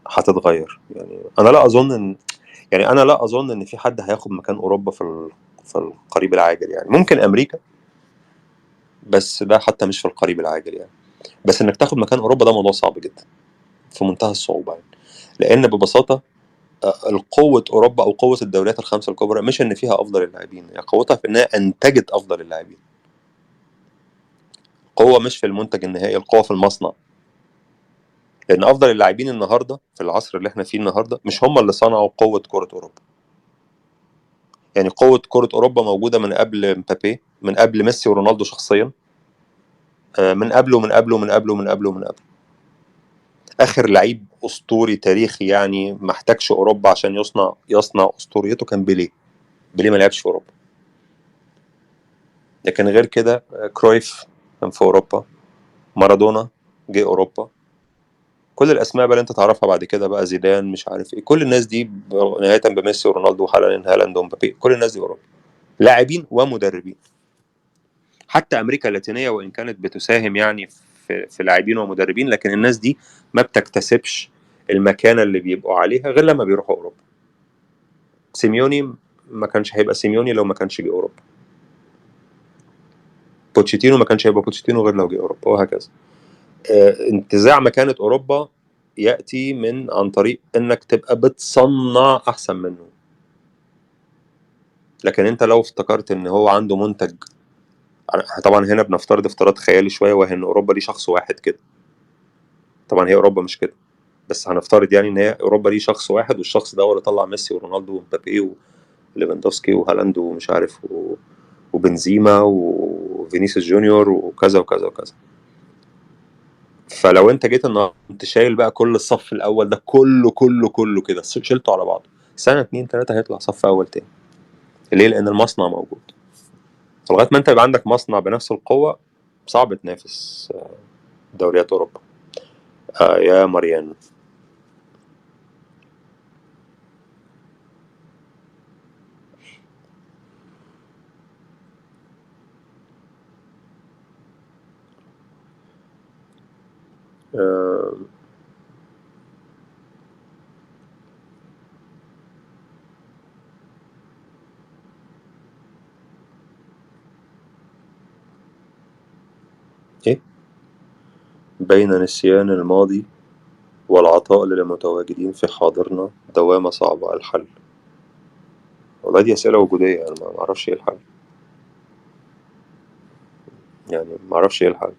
هتتغير يعني. أنا لا أظن إن يعني، أنا لا أظن إن في حد هياخد مكان أوروبا في القريب العاجل يعني. ممكن أمريكا، بس ده حتى مش في القريب العاجل يعني. بس إنك تاخد مكان أوروبا ده موضوع صعب جدا، في منتهى الصعوبة يعني. لأن ببساطة القوة أوروبا أو قوة الدوريات الخمسة الكبرى مش إن فيها أفضل اللاعبين، يعني قوتها في إنها أنتجت أفضل اللاعبين. قوة مش في المنتج النهائي، القوة في المصنع. لأن أفضل اللاعبين النهاردة في العصر اللي احنا فيه النهاردة مش هم اللي صنعوا قوة كرة أوروبا. يعني قوة كرة أوروبا موجودة من قبل مبابي، من قبل ميسي ورونالدو شخصيا، من قبله من قبله من قبله من قبله من قبله. آخر لعيب أسطوري تاريخي يعني ما احتاجش أوروبا عشان يصنع أسطوريته كان بيليه. بيليه ما لعبش في أوروبا. لكن غير كده كرويف كان في أوروبا، مارادونا جه أوروبا، كل الأسماء بقى اللي أنت تعرفها بعد كده بقى، زيدان مش عارف إيه، كل الناس دي نهاية بميسي ورونالدو وحالا هالاند ومبابي، كل الناس دي أوروبا، لاعبين ومدربين. حتى أمريكا اللاتينية وإن كانت بتساهم يعني في لاعبين ومدربين، لكن الناس دي ما بتكتسبش المكانة اللي بيبقوا عليها غير لما بيروحوا أوروبا. سيميوني ما كانش هيبقى سيميوني لو ما كانش جه أوروبا، بوتشيتينو ما كانش هيبقى بوتشيتينو غير لو جه أوروبا، وهكذا. انتزاع مكانة أوروبا يأتي من عن طريق إنك تبقى بتصنع أحسن منه. لكن أنت لو افتكرت إن هو عنده منتج، طبعا هنا بنفترض افتراض خيالي شوية، وهي إن أوروبا دي شخص واحد كده، طبعا هي أوروبا مش كده، بس هنفترض يعني إن هي أوروبا دي شخص واحد، والشخص ده هو اللي طلع ميسي ورونالدو ومبابي وليفاندوفسكي وهالاند ومش عارف وبنزيما وفينيسيوس جونيور وكذا وكذا وكذا. فلو انت جيت النهارده انت شايل بقى كل الصف الاول ده كله كله كله كده، شلته على بعضه، سنة 2 3 هيطلع صف اول تاني. ليه؟ لان المصنع موجود. فلغايه ما انت يبقى عندك مصنع بنفس القوة صعب تنافس دوريات اوروبا. يا مريان، إيه؟ بين نسيان الماضي والعطاء للمتواجدين في حاضرنا دوامة صعبة، الحل؟ والله دي أسئلة وجودية، أنا ما أعرفش إيه الحل يعني، ما أعرفش إيه الحل.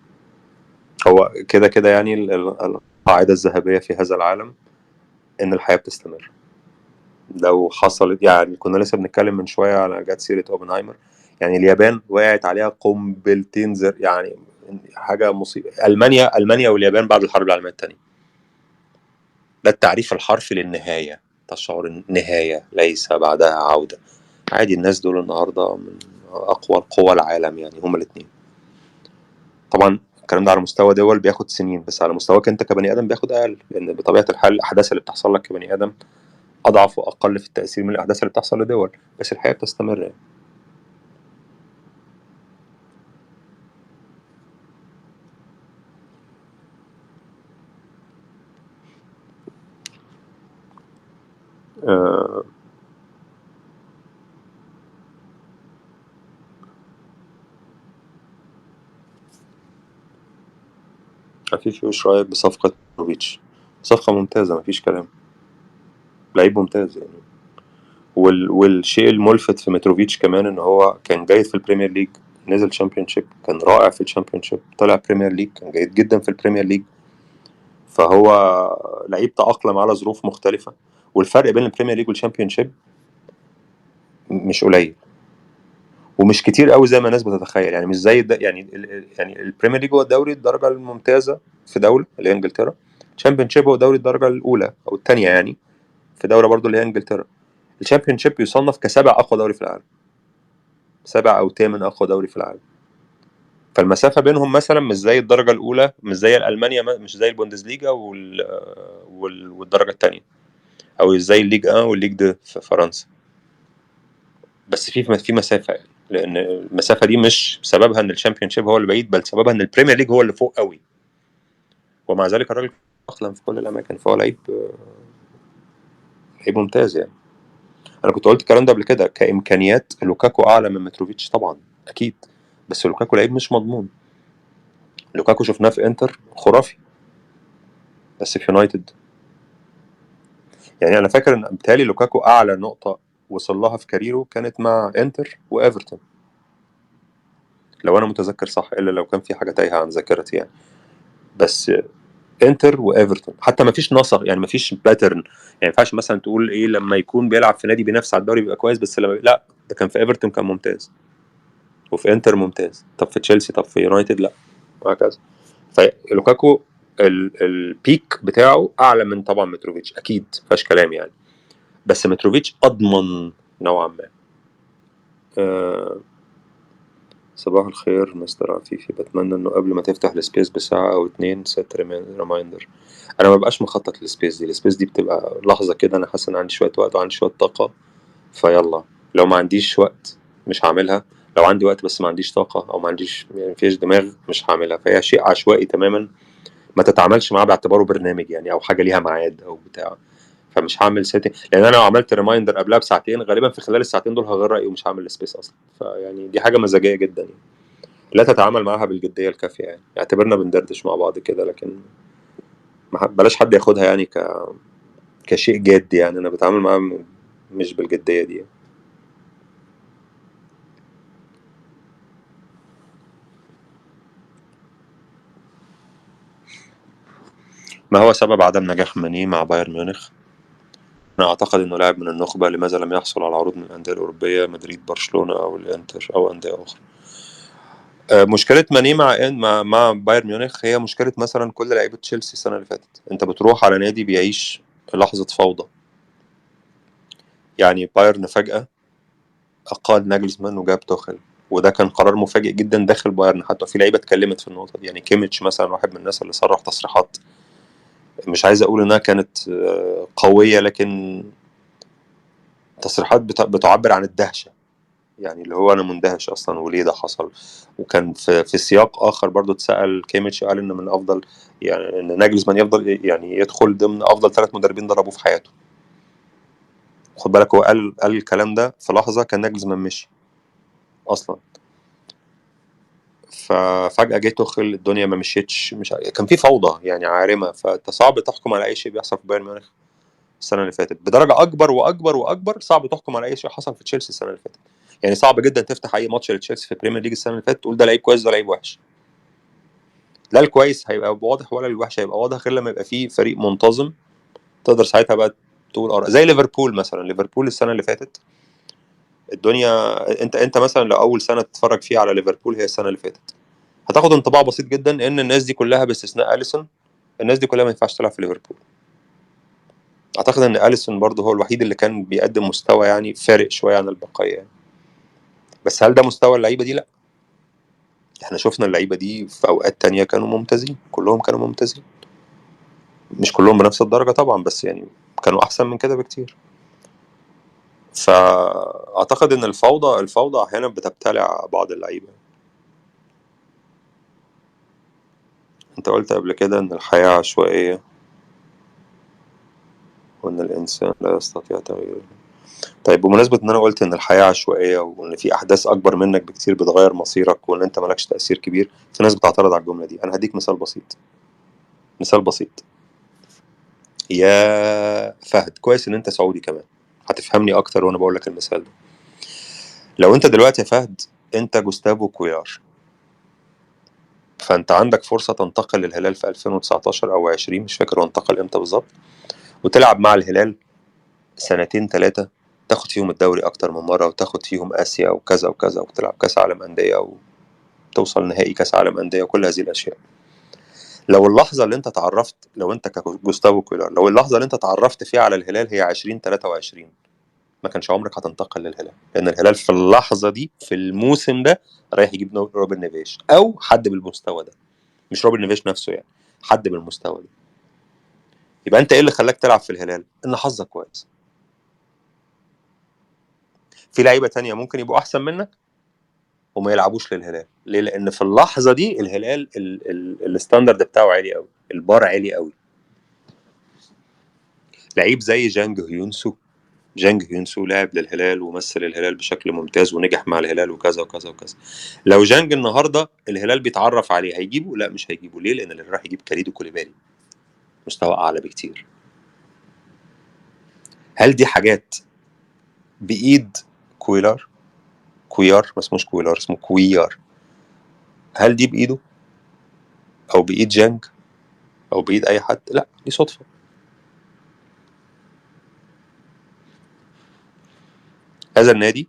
هو كده كده يعني القاعدة الذهبية في هذا العالم إن الحياة بتستمر. لو حصلت يعني، كنا لسه بنتكلم من شوية على جت سيرة أوبنهايمر، يعني اليابان وقعت عليها قنبلتين زر، يعني حاجة مصيبة. ألمانيا واليابان بعد الحرب العالمية الثانية، ده التعريف الحرفي للنهاية، تشعر النهاية ليس بعدها عودة. عادي، الناس دول النهاردة من أقوى قوى العالم يعني، هما الاثنين. طبعا الكلام ده على مستوى دول بياخد سنين، بس على مستواك انت كبني ادم بياخد اقل، لان بطبيعة الحال الاحداث اللي بتحصل لك كبني ادم اضعف واقل في التاثير من الاحداث اللي بتحصل لدول، بس الحياة بتستمر يعني. عفيفي، وش رايك بصفقة متروفيتش؟ صفقة ممتازة، مفيش كلام، لعيب ممتاز يعني. والشيء الملفت في متروفيتش كمان ان هو كان جيد في ال Premier League، نزل Championship كان رائع في ال Championship، طلع Premier League كان جيد جدا في ال Premier League. فهو لعيب تأقلم على ظروف مختلفة، والفرق بين ال Premier League وال Championship مش قليل ومش كتير قوي زي ما الناس بتتخيل يعني. مش زي ده يعني، يعني ال Premier League هو الدوري الدرجة الممتازة في دولة اللي هي انجلترا، ال Championship هو دوري الدرجة الاولى او الثانية يعني في دولة برضو اللي هي انجلترا. ال Championship يصنف كسابع اقوى دوري في العالم، سابع او ثامن اقوى دوري في العالم. فالمسافه بينهم مثلا مش زي الدرجة الاولى، مش زي الالمانيا، مش زي البوندسليجا والدرجة الثانية، او زي ال Ligue 1 وال Ligue 2 في فرنسا. بس في مسافة يعني، لان المسافة دي مش سببها ان ال Championship هو اللي بعيد، بل سببها ان ال Premier League هو اللي فوق قوي. ومع ذلك الراجل اقلم في كل الاماكن، فهو لعيب ممتاز يعني. انا كنت قلت الكلام ده قبل كده، كامكانيات لوكاكو اعلى من متروفيتش طبعا اكيد، بس لوكاكو لعيب مش مضمون. لوكاكو شفناه في انتر خرافي، بس في يونايتد يعني انا فاكر ان بالتالي لوكاكو اعلى نقطة وصل لها في career ه كانت مع انتر وايفرتون، لو انا متذكر صح، الا لو كان في حاجة تايهه عن ذاكرتي يعني. بس انتر وايفرتون حتى ما فيش نسق يعني، ما فيش pattern يعني، ما ينفعش مثلا تقول ايه لما يكون بيلعب في نادي بينافس على الدوري بيبقى كويس، بس لما لا، ده كان في ايفرتون كان ممتاز، وفي انتر ممتاز، طب في تشيلسي، طب في يونايتد لا، وهكذا. فلوكاكو ال peak بتاعه اعلى من طبعا متروفيتش اكيد، فيهاش كلام يعني، بس متروفيتش اضمن نوعا ما. صباح الخير مستر عفيفي، بتمنى انه قبل ما تفتح ال space بساعة او 2 set reminder. انا ما ببقاش مخطط لل space دي، ال space دي بتبقى لحظة كده، انا حاسس ان عندي شوية وقت وعندي شوية طاقة، فيلا. لو ما عنديش وقت مش هعملها، لو عندي وقت بس ما عنديش طاقة او ما عنديش يعني فيش دماغ مش هعملها. فهي شيء عشوائي تماما، ما تتعاملش معاه باعتباره برنامج يعني او حاجة ليها ميعاد او بتاع. فمش هعمل setting، لان انا لو عملت reminder قبلها بساعتين غالبا في خلال الساعتين دول هغير رايي ومش هعمل space اصلا. فيعني دي حاجة مزاجيه جدا يعني، لا تتعامل معاها بالجديه الكافيه يعني. اعتبرنا بندردش مع بعض كده، لكن بلاش حد ياخدها يعني كشيء جاد يعني. انا بتعامل معاها مش بالجديه دي يعني. ما هو سبب عدم نجاح ماني مع بايرن ميونخ؟ أنا أعتقد أنه لاعب من النخبة، لماذا لم يحصل على عروض من الأندية الأوروبية، مدريد، برشلونة أو الإنتر أو أندية أخرى؟ مشكلة ماني مع بايرن ميونخ هي مشكلة مثلا كل لعيبة تشيلسي السنة اللي فاتت. أنت بتروح على نادي بيعيش لحظة فوضى يعني. بايرن فجأة أقال ناجلزمان وجاب توخيل، وده كان قرار مفاجئ جدا داخل بايرن، حتى في لعيبة اتكلمت في النقطة دي يعني. كيميتش مثلا واحد من الناس اللي صرح تصريحات مش عايز اقول انها كانت قوية، لكن تصريحات بتعبر عن الدهشة يعني، اللي هو انا مندهش اصلا وليه ده حصل. وكان في سياق اخر برضو اتسال كيميتش، قال ان من افضل يعني ان ناجلزمان يفضل يعني يدخل ضمن افضل 3 مدربين دربوه في حياته. خد بالك هو قال الكلام ده في لحظة كان ناجلزمان مشي اصلا، ففجأة جه توخيل الدنيا ما مشيتش، مش كان في فوضى يعني عارمة. فانت صعب تحكم على اي شيء بيحصل في بايرن ميونخ السنة اللي فاتت بدرجة اكبر واكبر واكبر. صعب تحكم على اي شيء حصل في تشيلسي السنة اللي فاتت يعني. صعب جدا تفتح اي ماتش لتشيلسي في Premier League السنة اللي فاتت تقول ده لعيب كويس ده لعيب وحش. لا الكويس هيبقى واضح ولا الوحش هيبقى واضح، غير لما يبقى فيه فريق منتظم تقدر ساعتها بقى تقول آراء. زي ليفربول مثلا، ليفربول السنة اللي فاتت الدنيا، انت مثلا لو اول سنة تتفرج فيها على ليفربول هي السنة اللي فاتت، هتاخد انطباع بسيط جدا ان الناس دي كلها باستثناء اليسون، الناس دي كلها ما ينفعش تلعب في ليفربول. اعتقد ان اليسون برضه هو الوحيد اللي كان بيقدم مستوى يعني فارق شوية عن البقية يعني. بس هل ده مستوى اللعيبة دي؟ لا، احنا شفنا اللعيبة دي في اوقات تانية كانوا ممتازين، كلهم كانوا ممتازين، مش كلهم بنفس الدرجة طبعا، بس يعني كانوا احسن من كده بكتير. فاعتقد ان الفوضى احيانا بتبتلع بعض اللعيبة. انت قلت قبل كده ان الحياة عشوائية وان الانسان لا يستطيع تغييرها. طيب بمناسبة ان انا قلت ان الحياة عشوائية وان في احداث اكبر منك بكتير بتغير مصيرك وان انت مالكش تاثير كبير، في ناس بتعترض على الجملة دي. انا هديك مثال بسيط. مثال بسيط يا فهد، كويس ان انت سعودي كمان، هتفهمني اكتر وانا بقول لك المثال ده. لو انت دلوقتي يا فهد انت جوستافو كويار، فانت عندك فرصة تنتقل للهلال في 2019 او 20، مش فاكر هو انتقل امتى بالظبط، وتلعب مع الهلال سنتين ثلاثة، تاخد فيهم الدوري اكتر من مرة، وتاخد فيهم اسيا وكذا وكذا، وتلعب كاس عالم اندية، وتوصل نهائي كاس عالم اندية، وكل هذه الاشياء. لو اللحظة اللي انت تعرفت، لو انت كجوستافو كويلار، لو اللحظة اللي انت تعرفت فيها على الهلال هي 2023، ما كانش عمرك هتنتقل للهلال، لان الهلال في اللحظة دي في الموسم ده رايح يجيب روبن نيفيش او حد بالمستوى ده، مش روبن نيفيش نفسه يعني، حد بالمستوى ده. يبقى انت ايه اللي خلاك تلعب في الهلال؟ ان حظك كويس. في لعيبة تانية ممكن يبقوا احسن منك وما يلعبوش للهلال. ليه؟ لان في اللحظة دي الهلال ال standard بتاعه عالي قوي، البار عالي قوي. لعيب زي جانج هيونسو، جانج هيونسو لعب للهلال ومثل الهلال بشكل ممتاز ونجح مع الهلال وكذا وكذا وكذا. لو جانج النهارده الهلال بيتعرف عليه هيجيبه؟ لا مش هيجيبه. ليه؟ لان اللي راح يجيب كاليدو كوليبالي، مستوى اعلى بكتير. هل دي حاجات بايد كويلار؟ كويار، ما اسموش كويلار، اسمه كويار. هل دي بايده او بايد جانج او بايد اي حد؟ لا، دي صدفة. هذا النادي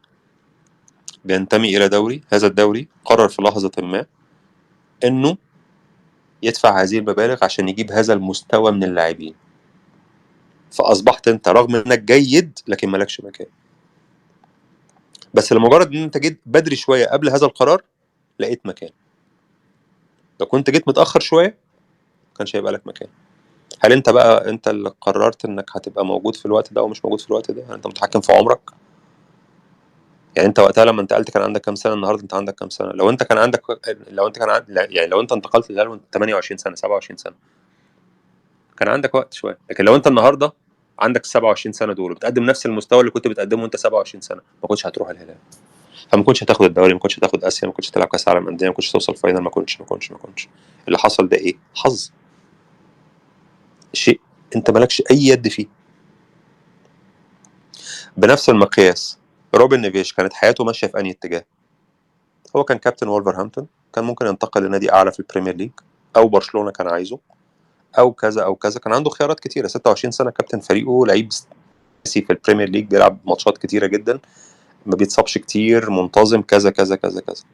بينتمي الى دوري، هذا الدوري قرر في لحظة ما انه يدفع هذه المبالغ عشان يجيب هذا المستوى من اللاعبين، فاصبحت انت رغم انك جيد لكن مالكش مكان. بس لمجرد ان انت جيت بدري شوية قبل هذا القرار لقيت مكان. لو كنت جيت متاخر شوية ما كانش هيبقى لك مكان. هل انت بقى انت اللي قررت انك هتبقى موجود في الوقت ده ومش موجود في الوقت ده؟ هل انت متحكم في عمرك؟ يعني انت وقتها لما انتقلت كان عندك كام سنة؟ النهارده انت عندك كام سنة؟ لو انت كان عندك، لو انت كان يعني لو انت انتقلت للهلال وانت 28 سنة 27 سنة كان عندك وقت شوية، لكن لو انت النهارده عندك 27 سنة دول وبتقدم نفس المستوى اللي كنت بتقدمه وانت 27 سنة، ما كنتش هتروح الهلال، فما كنتش هتاخد الدوري، ما كنتش هتاخد اسيا، ما كنتش هتلعب كاس عالم اندية، ما كنتش توصل final، ما كنتش ما كنتش ما كنتش. اللي حصل ده ايه؟ حظ، شيء انت مالكش اي يد فيه. بنفس المقياس روبن نيفيش كانت حياته ماشية في انهي اتجاه؟ هو كان كابتن وولفرهامبتون، كان ممكن ينتقل لنادي اعلى في ال Premier League، او برشلونة كان عايزه، او كذا او كذا، كان عنده خيارات كتيرة. 26 سنة كابتن فريقه، لعيب اساسي في ال Premier League، بيلعب ماتشات كتيرة جدا، ما بيتصابش كتير، منتظم، كذا كذا كذا كذا.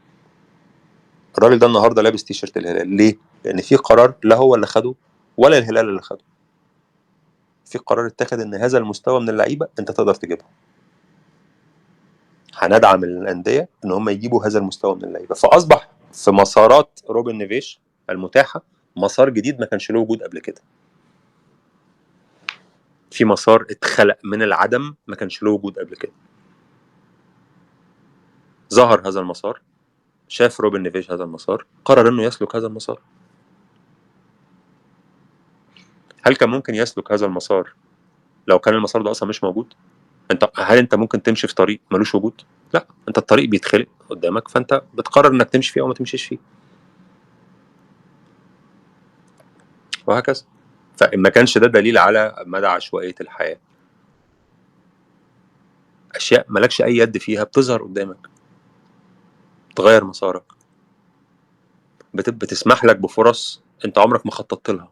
الراجل ده النهارده لابس تيشيرت الهلال. ليه؟ لان في قرار لا هو اللي خده ولا الهلال اللي خده، في قرار اتخذ ان هذا المستوى من اللعيبة انت تقدر تجيبه، هندعم الاندية ان هم يجيبوا هذا المستوى من اللعيبة. فاصبح في مسارات روبن نيفيش المتاحة مسار جديد ما كانش له وجود قبل كده، في مسار اتخلق من العدم ما كانش له وجود قبل كده. ظهر هذا المسار، شاف روبن نيفيش هذا المسار، قرر انه يسلك هذا المسار. هل كان ممكن يسلك هذا المسار لو كان المسار ده اصلا مش موجود؟ انت هل انت ممكن تمشي في طريق ملوش وجود؟ لا، انت الطريق بيتخلق قدامك، فانت بتقرر انك تمشي فيه او ما تمشيش فيه، وهكذا. فما كانش ده دليل على مدى عشوائية الحياة. اشياء مالكش اي يد فيها بتظهر قدامك، تغير مسارك، بتسمح لك بفرص انت عمرك ما خططت لها،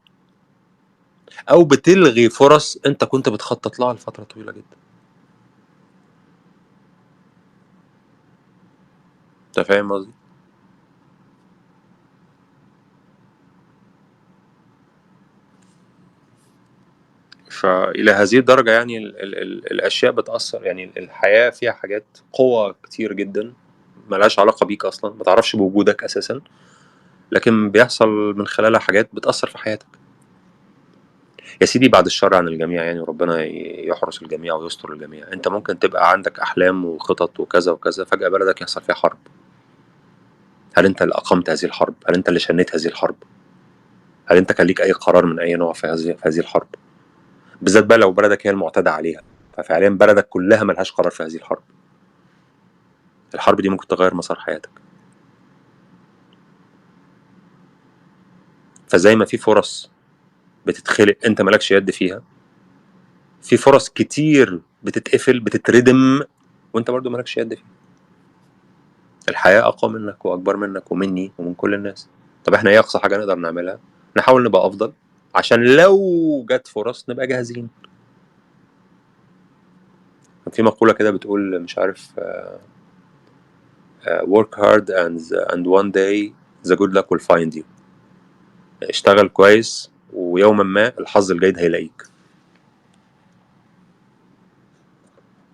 او بتلغي فرص انت كنت بتخطط لها لفترة طويلة جدا. انت فاهم قصدي؟ فالى هذه الدرجة يعني ال ال ال الاشياء بتاثر، يعني الحياة فيها حاجات، قوى كتير جدا ملهاش علاقة بيك اصلا، ما تعرفش بوجودك اساسا، لكن بيحصل من خلالها حاجات بتاثر في حياتك. يا سيدي بعد الشر عن الجميع يعني، وربنا يحرس الجميع ويستر الجميع. انت ممكن تبقى عندك احلام وخطط وكذا وكذا، فجاة بلدك يحصل فيها حرب. هل انت اللي اقمت هذه الحرب؟ هل انت اللي شنيت هذه الحرب؟ هل انت كان ليك اي قرار من اي نوع في هذه الحرب؟ بالذات بقى لو بلدك هي المعتدى عليها، ففعليا بلدك كلها ملهاش قرار في هذه الحرب. الحرب دي ممكن تغير مسار حياتك. فزي ما في فرص بتتخلق انت مالكش يد فيها، في فرص كتير بتتقفل بتتردم وانت برضو مالكش يد فيها. الحياة اقوى منك واكبر منك ومني ومن كل الناس. طب احنا ايه اقصى حاجة نقدر نعملها؟ نحاول نبقى افضل عشان لو جت فرص نبقى جاهزين. كان في مقولة كده بتقول مش عارف work hard and one day the good luck will find you. اشتغل كويس ويوما ما الحظ الجيد هيلاقيك.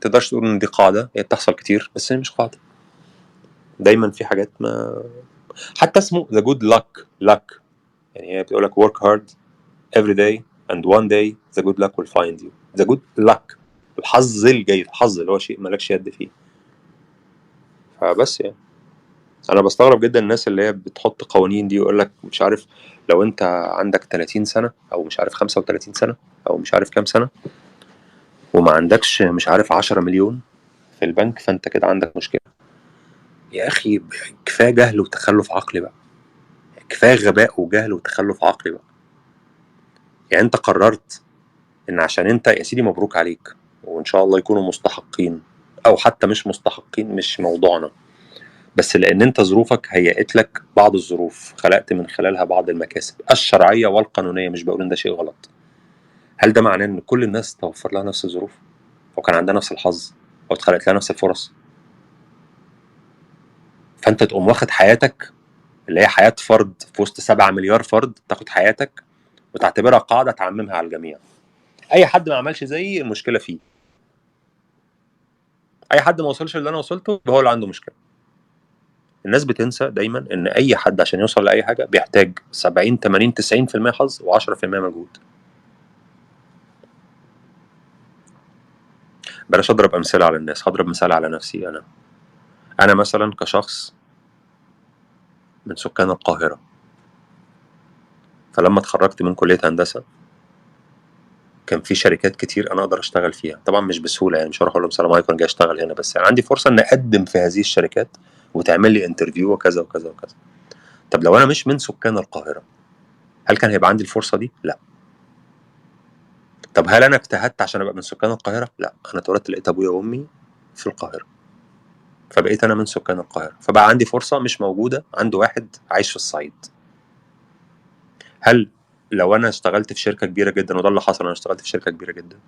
تقدرش تقول ان دي قاعدة، هي بتحصل كتير بس هي مش قاعدة. دايما في حاجات ما حتى اسمه the good luck luck، يعني هي بتقول لك work hard every day and one day the good luck will find you. the good luck، الحظ الجيد، الحظ اللي هو شيء مالكش يد فيه. فبس يعني انا بستغرب جدا الناس اللي هي بتحط قوانين دي ويقول لك مش عارف لو انت عندك 30 سنة او مش عارف 35 سنة او مش عارف كام سنة وما عندكش مش عارف 10 مليون في البنك فانت كده عندك مشكلة. يا اخي كفاية جهل وتخلف عقلي بقى، كفاية غباء وجهل وتخلف عقلي بقى. يعني انت قررت ان عشان انت يا سيدي مبروك عليك وان شاء الله يكونوا مستحقين او حتى مش مستحقين مش موضوعنا، بس لان انت ظروفك هيئت لك بعض الظروف خلقت من خلالها بعض المكاسب الشرعية والقانونيه، مش بقول ان ده شيء غلط. هل ده معناه ان كل الناس توفر لها نفس الظروف او كان عندها نفس الحظ او اتخلقت لها نفس الفرص؟ فانت تقوم واخد حياتك اللي هي حياة فرد في وسط 7 مليار فرد، تاخد حياتك وتعتبرها قاعدة تعممها على الجميع. اي حد ما عملش زيي المشكلة فيه، اي حد ما وصلش اللي انا وصلته هو اللي عنده مشكلة. الناس بتنسى دايما ان اي حد عشان يوصل لاي حاجة بيحتاج 70 80 90% حظ و10% مجهود. بلاش اضرب امثلة على الناس، هضرب مثال على نفسي انا. انا مثلا كشخص من سكان القاهرة، فلما اتخرجت من كليه هندسة كان في شركات كتير انا اقدر اشتغل فيها، طبعا مش بسهولة يعني مش هروح اقول لهم السلام عليكم انا جاي اشتغل هنا، بس يعني عندي فرصة ان اقدم في هذه الشركات وتعمل لي interview وكذا وكذا وكذا. طب لو انا مش من سكان القاهرة هل كان هيبقى عندي الفرصة دي؟ لا. طب هل انا اجتهدت عشان ابقى من سكان القاهرة؟ لا، انا اتولدت لقيت ابويا وامي في القاهرة فبقيت انا من سكان القاهرة، فبقى عندي فرصة مش موجودة عند واحد عايش في الصعيد. هل لو انا اشتغلت في شركة كبيرة جدا، وده اللي حصل، انا اشتغلت في شركة كبيرة جدا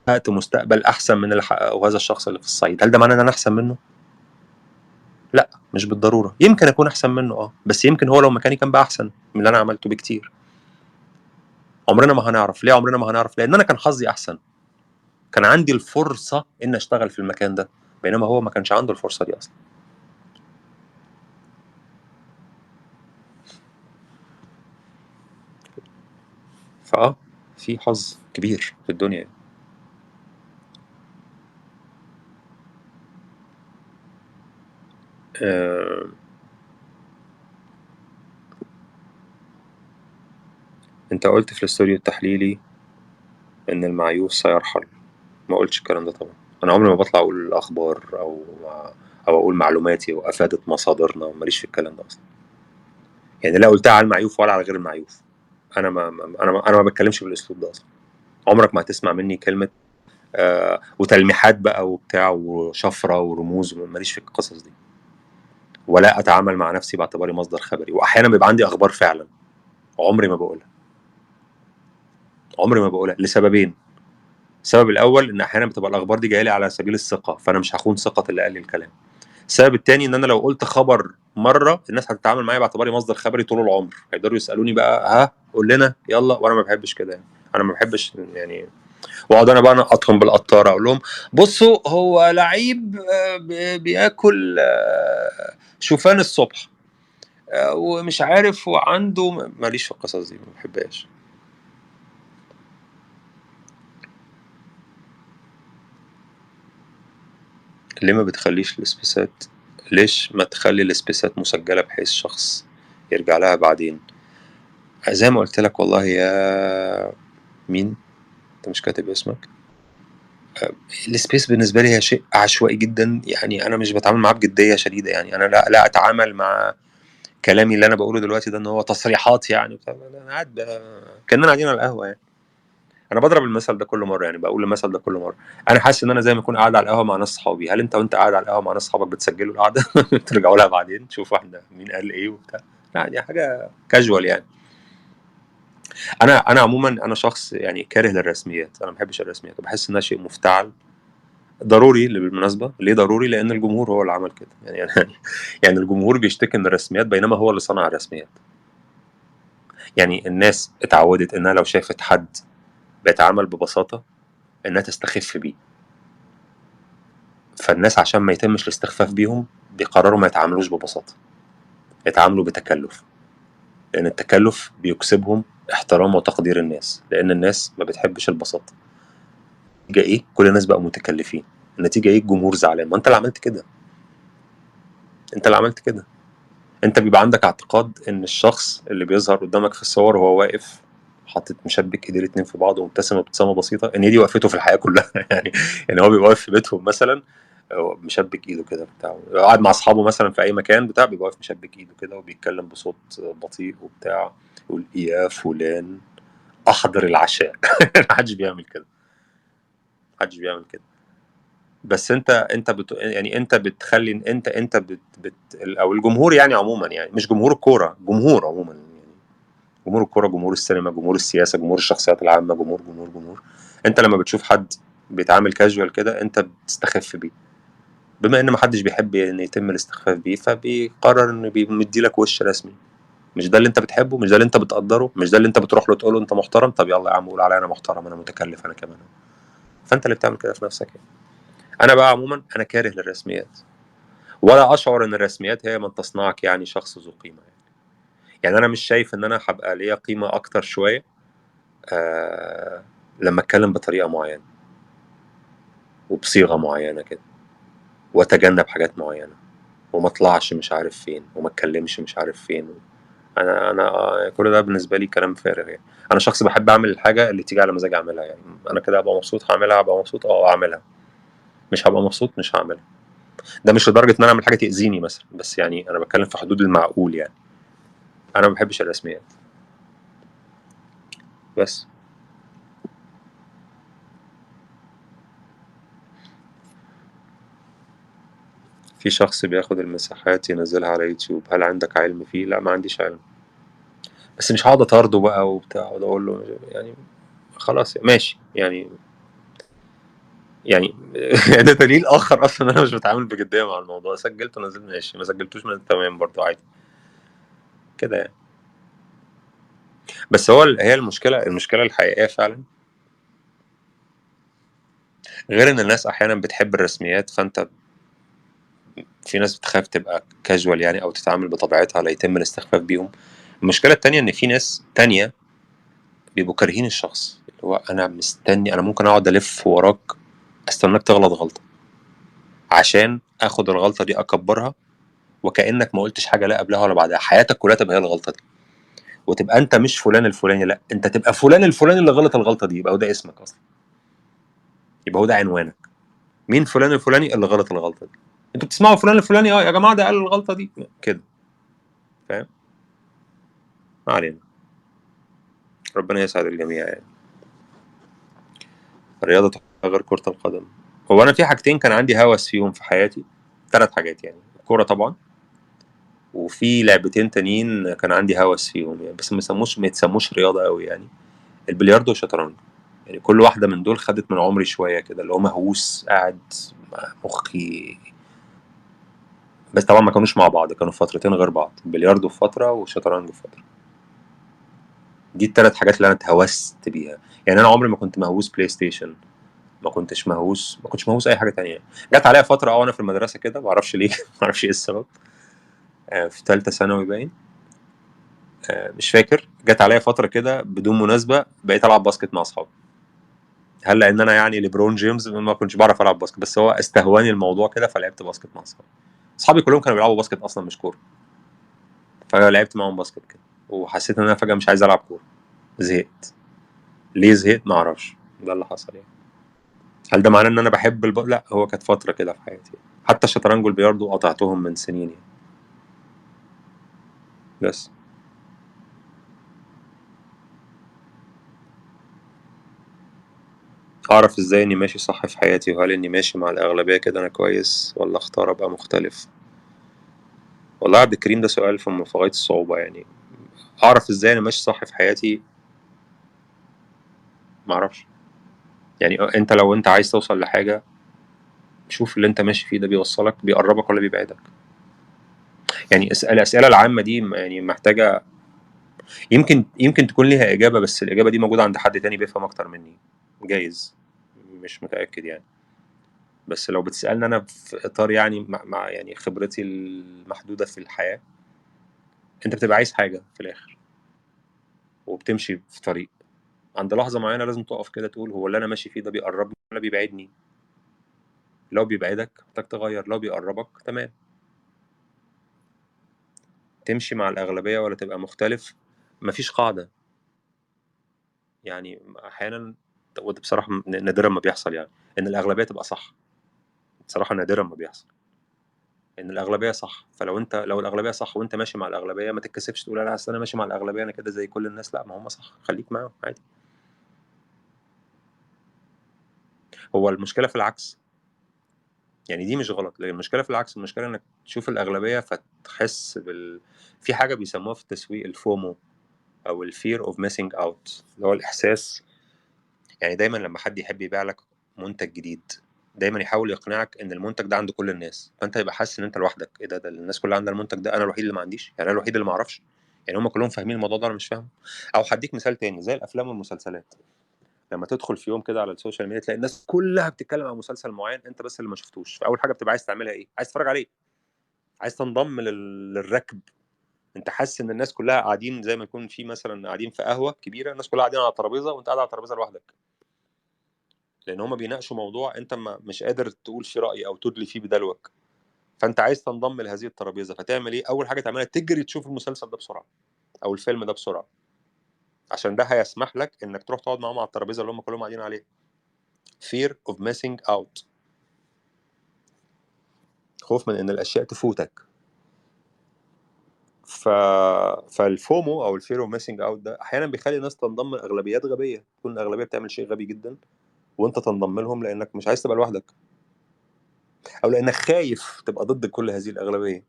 حققت مستقبل احسن من اللي حققه هذا الشخص اللي في الصعيد، هل ده معناه ان انا احسن منه؟ لا مش بالضرورة، يمكن اكون احسن منه بس يمكن هو لو مكاني كان بقى احسن من اللي انا عملته بكتير. عمرنا ما هنعرف. ليه عمرنا ما هنعرف؟ لان انا كان حظي احسن، كان عندي الفرصة ان اشتغل في المكان ده بينما هو ما كانش عنده الفرصة دي اصلا. فاه في حظ كبير في الدنيا. انت قلت في الاستوديو التحليلي ان المعيوف سيرحل. ما قلتش الكلام ده طبعا، انا عمري ما بطلع اقول اخبار او اقول معلوماتي وافادت مصادرنا، ماليش في الكلام ده اصلا. يعني لا قلتها على المعيوف ولا على غير المعيوف. انا ما بتكلمش بالاسلوب ده اصلا. عمرك ما هتسمع مني كلمة وتلميحات بقى وبتاع وشفره ورموز، ماليش في القصص دي، ولا اتعامل مع نفسي باعتباري مصدر خبري. واحيانا بيبقى عندي اخبار فعلا عمري ما بقولها، عمري ما بقولها لسببين. السبب الاول ان احيانا بتبقى الاخبار دي جاية لي على سبيل الثقة، فانا مش هخون ثقة اللي قال لي الكلام. السبب الثاني ان انا لو قلت خبر مرة الناس هتتعامل معايا باعتباري مصدر خبري طول العمر، هيقدروا يسالوني بقى ها قول لنا يلا، وانا ما بحبش كده يعني. انا ما بحبش يعني واقعد انا بقى انقطهم بالقطارة اقول لهم بصوا هو لعيب بياكل شوفان الصبح ومش عارف وعنده، ماليش في القصص دي، ما بحبهاش. ليه ما بتخليش السبيسات، ليش ما تخلي السبيسات مسجلة بحيث شخص يرجع لها بعدين؟ زي ما قلت لك والله يا مين انت مش كاتب اسمك، ال space بالنسبة لي هي شيء عشوائي جدا، يعني انا مش بتعامل معاه بجدية شديدة، يعني انا لا اتعامل مع كلامي اللي انا بقوله دلوقتي ده ان هو تصريحات يعني وبتاع. انا قاعد كاننا قاعدين على القهوة يعني. انا بضرب المثل ده كل مرة، يعني بقول المثل ده كل مرة. انا حاسس ان انا زي ما اكون قاعد على القهوة مع ناس صحابي. هل انت وانت قاعد على القهوة مع ناس صحابك بتسجلوا القعدة؟ ترجعوا لها بعدين تشوفوا احنا مين قال ايه وبتاع؟ لا، دي حاجة كاجوال يعني. انا عموما انا شخص يعني كاره للرسميات، انا ما بحبش الرسميات وبحس انها شيء مفتعل ضروري. اللي بالمناسبة ليه ضروري؟ لان الجمهور هو اللي عمل كده يعني. يعني الجمهور بيشتكي من الرسميات بينما هو اللي صنع الرسميات. يعني الناس اتعودت انها لو شافت حد بيتعامل ببساطة انها تستخف بيه، فالناس عشان ما يتمش الاستخفاف بيهم بيقرروا ما يتعاملوش ببساطة، يتعاملوا بتكلف، لان التكلف بيكسبهم احترام وتقدير الناس، لان الناس ما بتحبش البساطة. النتيجة ايه؟ كل الناس بقوا متكلفين. النتيجة ايه؟ الجمهور زعلان. ما انت اللي عملت كده، انت اللي عملت كده. انت بيبقى عندك اعتقاد ان الشخص اللي بيظهر قدامك في الصور وهو واقف حاطط مشبك ايديه الاتنين في بعض ومبتسم ابتسامة بسيطة، ان هي دي وقفته في الحياة كلها. يعني هو بيبقى واقف في بيتهم مثلا مشبك ايده كده بتاع، قاعد مع اصحابه مثلا في اي مكان بتاع، بيبقى واقف مشبك ايده كده وبيتكلم بصوت بطيء وبتاع، يقول يا فلان احضر العشاء. محدش بيعمل كده، محدش بيعمل كده. بس انت يعني انت بتخلي انت بت... بت... او الجمهور يعني عموما، يعني مش جمهور الكورة، جمهور عموما يعني، جمهور الكورة، جمهور السينما، جمهور السياسة، جمهور الشخصيات العامة، جمهور جمهور جمهور. انت لما بتشوف حد بيتعامل كاجوال كده انت بتستخف بيه، بما ان محدش بيحب ان يتم الاستخفاف بيه، فبيقرر انه بيدي لك وش رسمي. مش ده اللي انت بتحبه، مش ده اللي انت بتقدره، مش ده اللي انت بتروح له تقول له انت محترم، طب يلا يا عم قول عليا انا محترم، انا متكلف، انا كمان. فانت اللي بتعمل كده في نفسك يعني. انا بقى عموما انا كاره للرسميات، ولا اشعر ان الرسميات هي من تصنعك يعني شخص ذو قيمة يعني. يعني انا مش شايف ان انا هبقى ليا قيمة اكتر شوية لما اتكلم بطريقة معينة وبصيغه معينة كده، واتجنب حاجات معينة، وما اطلعش مش عارف فين، وما اتكلمش مش عارف فين. انا كل ده بالنسبة لي كلام فارغ يعني. انا شخص بحب اعمل الحاجة اللي تيجي على مزاجي اعملها يعني. انا كده ابقى مبسوط هعملها، ابقى مبسوط اعملها، مش هبقى مبسوط مش هعملها. ده مش لدرجة ان انا اعمل حاجة تاذيني مثلا، بس يعني انا بتكلم في حدود المعقول يعني. انا ما بحبش الرسميات. بس في شخص بياخد المساحات ينزلها على يوتيوب، هل عندك علم فيه؟ لا ما عنديش علم، بس مش هقعد اطارده بقى وبتاع اقعد اقول له يعني خلاص ماشي يعني ده دليل اخر اصلا انا مش بتعامل بجدية مع الموضوع. سجلت ونزلت ماشي، ما سجلتوش من تمام برضو عادي كده يعني. بس هو هي المشكلة الحقيقية فعلا، غير ان الناس احيانا بتحب الرسميات، فانت في ناس بتخاف تبقى كاجوال يعني او تتعامل بطبيعتها لا يتم الاستخفاف بيهم. المشكلة التانية ان في ناس تانية بيبقوا كارهين الشخص، اللي هو انا مستني، انا ممكن اقعد الف وراك استناك تغلط غلطه عشان اخد الغلطة دي اكبرها، وكانك ما قلتش حاجة لا قبلها ولا بعدها، حياتك كلها تبقى هي الغلطة دي، وتبقى انت مش فلان الفلاني، لا انت تبقى فلان الفلاني اللي غلط الغلطة دي، يبقى هو ده اسمك اصلا، يبقى هو ده عنوانك. مين فلان الفلاني اللي غلط الغلطة دي؟ انتوا بتسمعوا فلان الفلاني، يا جماعة ده قال الغلطة دي كده، فاهم؟ ما علينا، ربنا يسعد الجميع يعني. الرياضة غير كره القدم، هو انا في حاجتين كان عندي هوس فيهم في حياتي، 3 حاجات يعني، الكورة طبعا، وفي لعبتين تانيين كان عندي هوس فيهم يعني، بس ما يتسموش رياضة قوي يعني، البلياردو والشطرنج. يعني كل واحدة من دول خدت من عمري شوية كده، اللي هو مهووس قاعد مخي، بس طبعا ما كانوش مع بعض، كانوا فترتين غير بعض، البلياردو في فترة والشطرنج في فترة. دي ال3 حاجات اللي انا اتهوست بيها يعني. انا عمري ما كنت مهووس بلاي ستيشن، ما كنتش مهووس اي حاجة تانية. جت عليا فترة وانا في المدرسة كده، ما اعرفش ليه، ما اعرفش ايه السبب، في ثالثة ثانوي باين، مش فاكر، جت عليا فترة كده بدون مناسبة بقيت العب باسكت مع اصحابي. هل لان انا يعني ليبرون جيمس؟ ما كنتش بعرف العب باسكت، بس هو استهواني الموضوع كده فلعبت باسكت مع اصحابي. اصحابي كلهم كانوا بيلعبوا باسكت اصلا مش كورة، فلعبت معاهم باسكت كده، وحسيت ان انا فجاة مش عايز العب كورة، زهقت. ليه زهقت؟ ما اعرفش، ده اللي حصل يعني. هل ده معناه ان انا بحب لا، هو كانت فترة كده في حياتي. حتى الشطرنج والبلياردو قطعتهم من سنين يعني. بس اعرف ازاي اني ماشي صح في حياتي، وهل اني ماشي مع الاغلبية كده انا كويس، ولا اختار ابقى مختلف؟ والله يا عبد الكريم ده سؤال في غاية الصعوبة يعني. اعرف ازاي انا ماشي صح في حياتي؟ معرفش يعني. انت لو انت عايز توصل لحاجة، شوف اللي انت ماشي فيه ده بيوصلك، بيقربك ولا بيبعدك. يعني الاسئلة العامة دي يعني محتاجه، يمكن تكون ليها اجابه، بس الاجابة دي موجودة عند حد تاني بيفهم اكتر مني، جايز، مش متاكد يعني. بس لو بتسالني انا في اطار يعني مع يعني خبرتي المحدودة في الحياة، انت بتبقى عايز حاجة في الاخر وبتمشي في طريق، عند لحظة معينة لازم تقف كده تقول هو اللي انا ماشي فيه ده بيقربني ولا بيبعدني؟ لو بيبعدك محتاج تغير، لو بيقربك تمام. تمشي مع الاغلبية ولا تبقى مختلف؟ مفيش قاعدة يعني. احيانا، وده بصراحة نادرا ما بيحصل يعني، ان الاغلبية تبقى صح. بصراحة نادرا ما بيحصل ان الاغلبية صح. فلو انت، لو الاغلبية صح وانت ماشي مع الاغلبية، ما تتكسفش تقول انا اصل انا ماشي مع الاغلبية انا كده زي كل الناس. لا، ما هم صح، خليك معاهم عادي. هو المشكلة في العكس يعني، دي مش غلط، لكن المشكلة في العكس. المشكلة انك تشوف الاغلبية فتحس في حاجة بيسموها في التسويق ال FOMO، او ال fear of missing out، اللي هو الاحساس. يعني دايما لما حد يحب يبيع لك منتج جديد، دايما يحاول يقنعك ان المنتج ده عند كل الناس، فانت يبقى حاسس ان انت لوحدك. ايه ده الناس كلها عندها المنتج ده، انا الوحيد اللي ما عنديش، يعني انا الوحيد اللي ما اعرفش، يعني هم كلهم فاهمين الموضوع ده انا مش فاهمه. او هديك مثال تاني زي الافلام والمسلسلات، لما تدخل في يوم كده على ال social media تلاقي الناس كلها بتتكلم عن مسلسل معين، انت بس اللي ما شفتوش. فاول حاجة بتبقى عايز تعملها ايه؟ عايز تتفرج عليه، عايز تنضم للركب. انت حاسس ان الناس كلها قاعدين، زي ما يكون في مثلا قاعدين في قهوة كبيرة، الناس كلها قاعدين على ترابيزة وانت قاعد على ترابيزة لوحدك، لان هم بيناقشوا موضوع انت ما مش قادر تقول فيه راي او تدلي فيه بدلوك، فانت عايز تنضم لهذه الترابيزة. فتعمل ايه؟ اول حاجة تعملها تجري تشوف المسلسل ده بسرعة او الفيلم ده بسرعة، عشان ده هيسمح لك انك تروح تقعد معاهم على الترابيزة اللي هم كلهم قاعدين عليها. fear of missing out، خوف من ان الاشياء تفوتك. فال FOMO او ال fear of missing out ده احيانا بيخلي الناس تنضم لاغلبيات غبية، تكون الاغلبية بتعمل شيء غبي جدا وانت تنضم لهم لانك مش عايز تبقى لوحدك، او لانك خايف تبقى ضد كل هذه الاغلبية.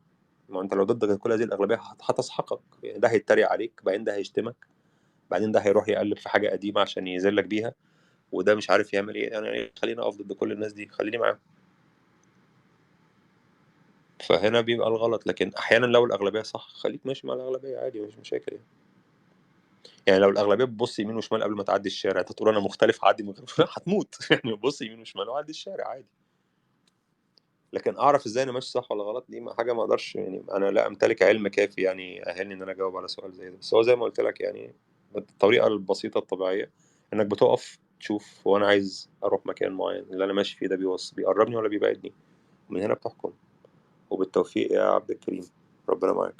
ما انت لو ضد كل هذه الاغلبية هتسحقك، يعني ده هيتريق عليك، بعدين ده هيشتمك، بعدين ده هيروح يقلب في حاجة قديمة عشان يذلك بيها، وده مش عارف يعمل ايه. يعني خليني اقف ضد كل الناس دي، خليني معاهم. فهنا بيبقى الغلط. لكن احيانا لو الاغلبية صح خليك ماشي مع الاغلبية عادي، مفيش مشاكل يعني. يعني لو الاغلبية بتبص يمين وشمال قبل ما تعدي الشارع، انت تقول انا مختلف عدي من غير هتموت يعني. بص يمين وشمال وعدي الشارع عادي. لكن اعرف ازاي انا ماشي صح ولا غلط، دي حاجة ما اقدرش يعني، انا لا امتلك علم كافي يعني يأهلني ان انا اجاوب على سؤال زي ده. بس هو زي ما قلت لك يعني، الطريقة البسيطة الطبيعية انك بتقف تشوف هو انا عايز اروح مكان معين، اللي انا ماشي فيه ده بيقربني ولا بيبعدني، ومن هنا بتحكم. وبالتوفيق يا عبد الكريم، ربنا معاك.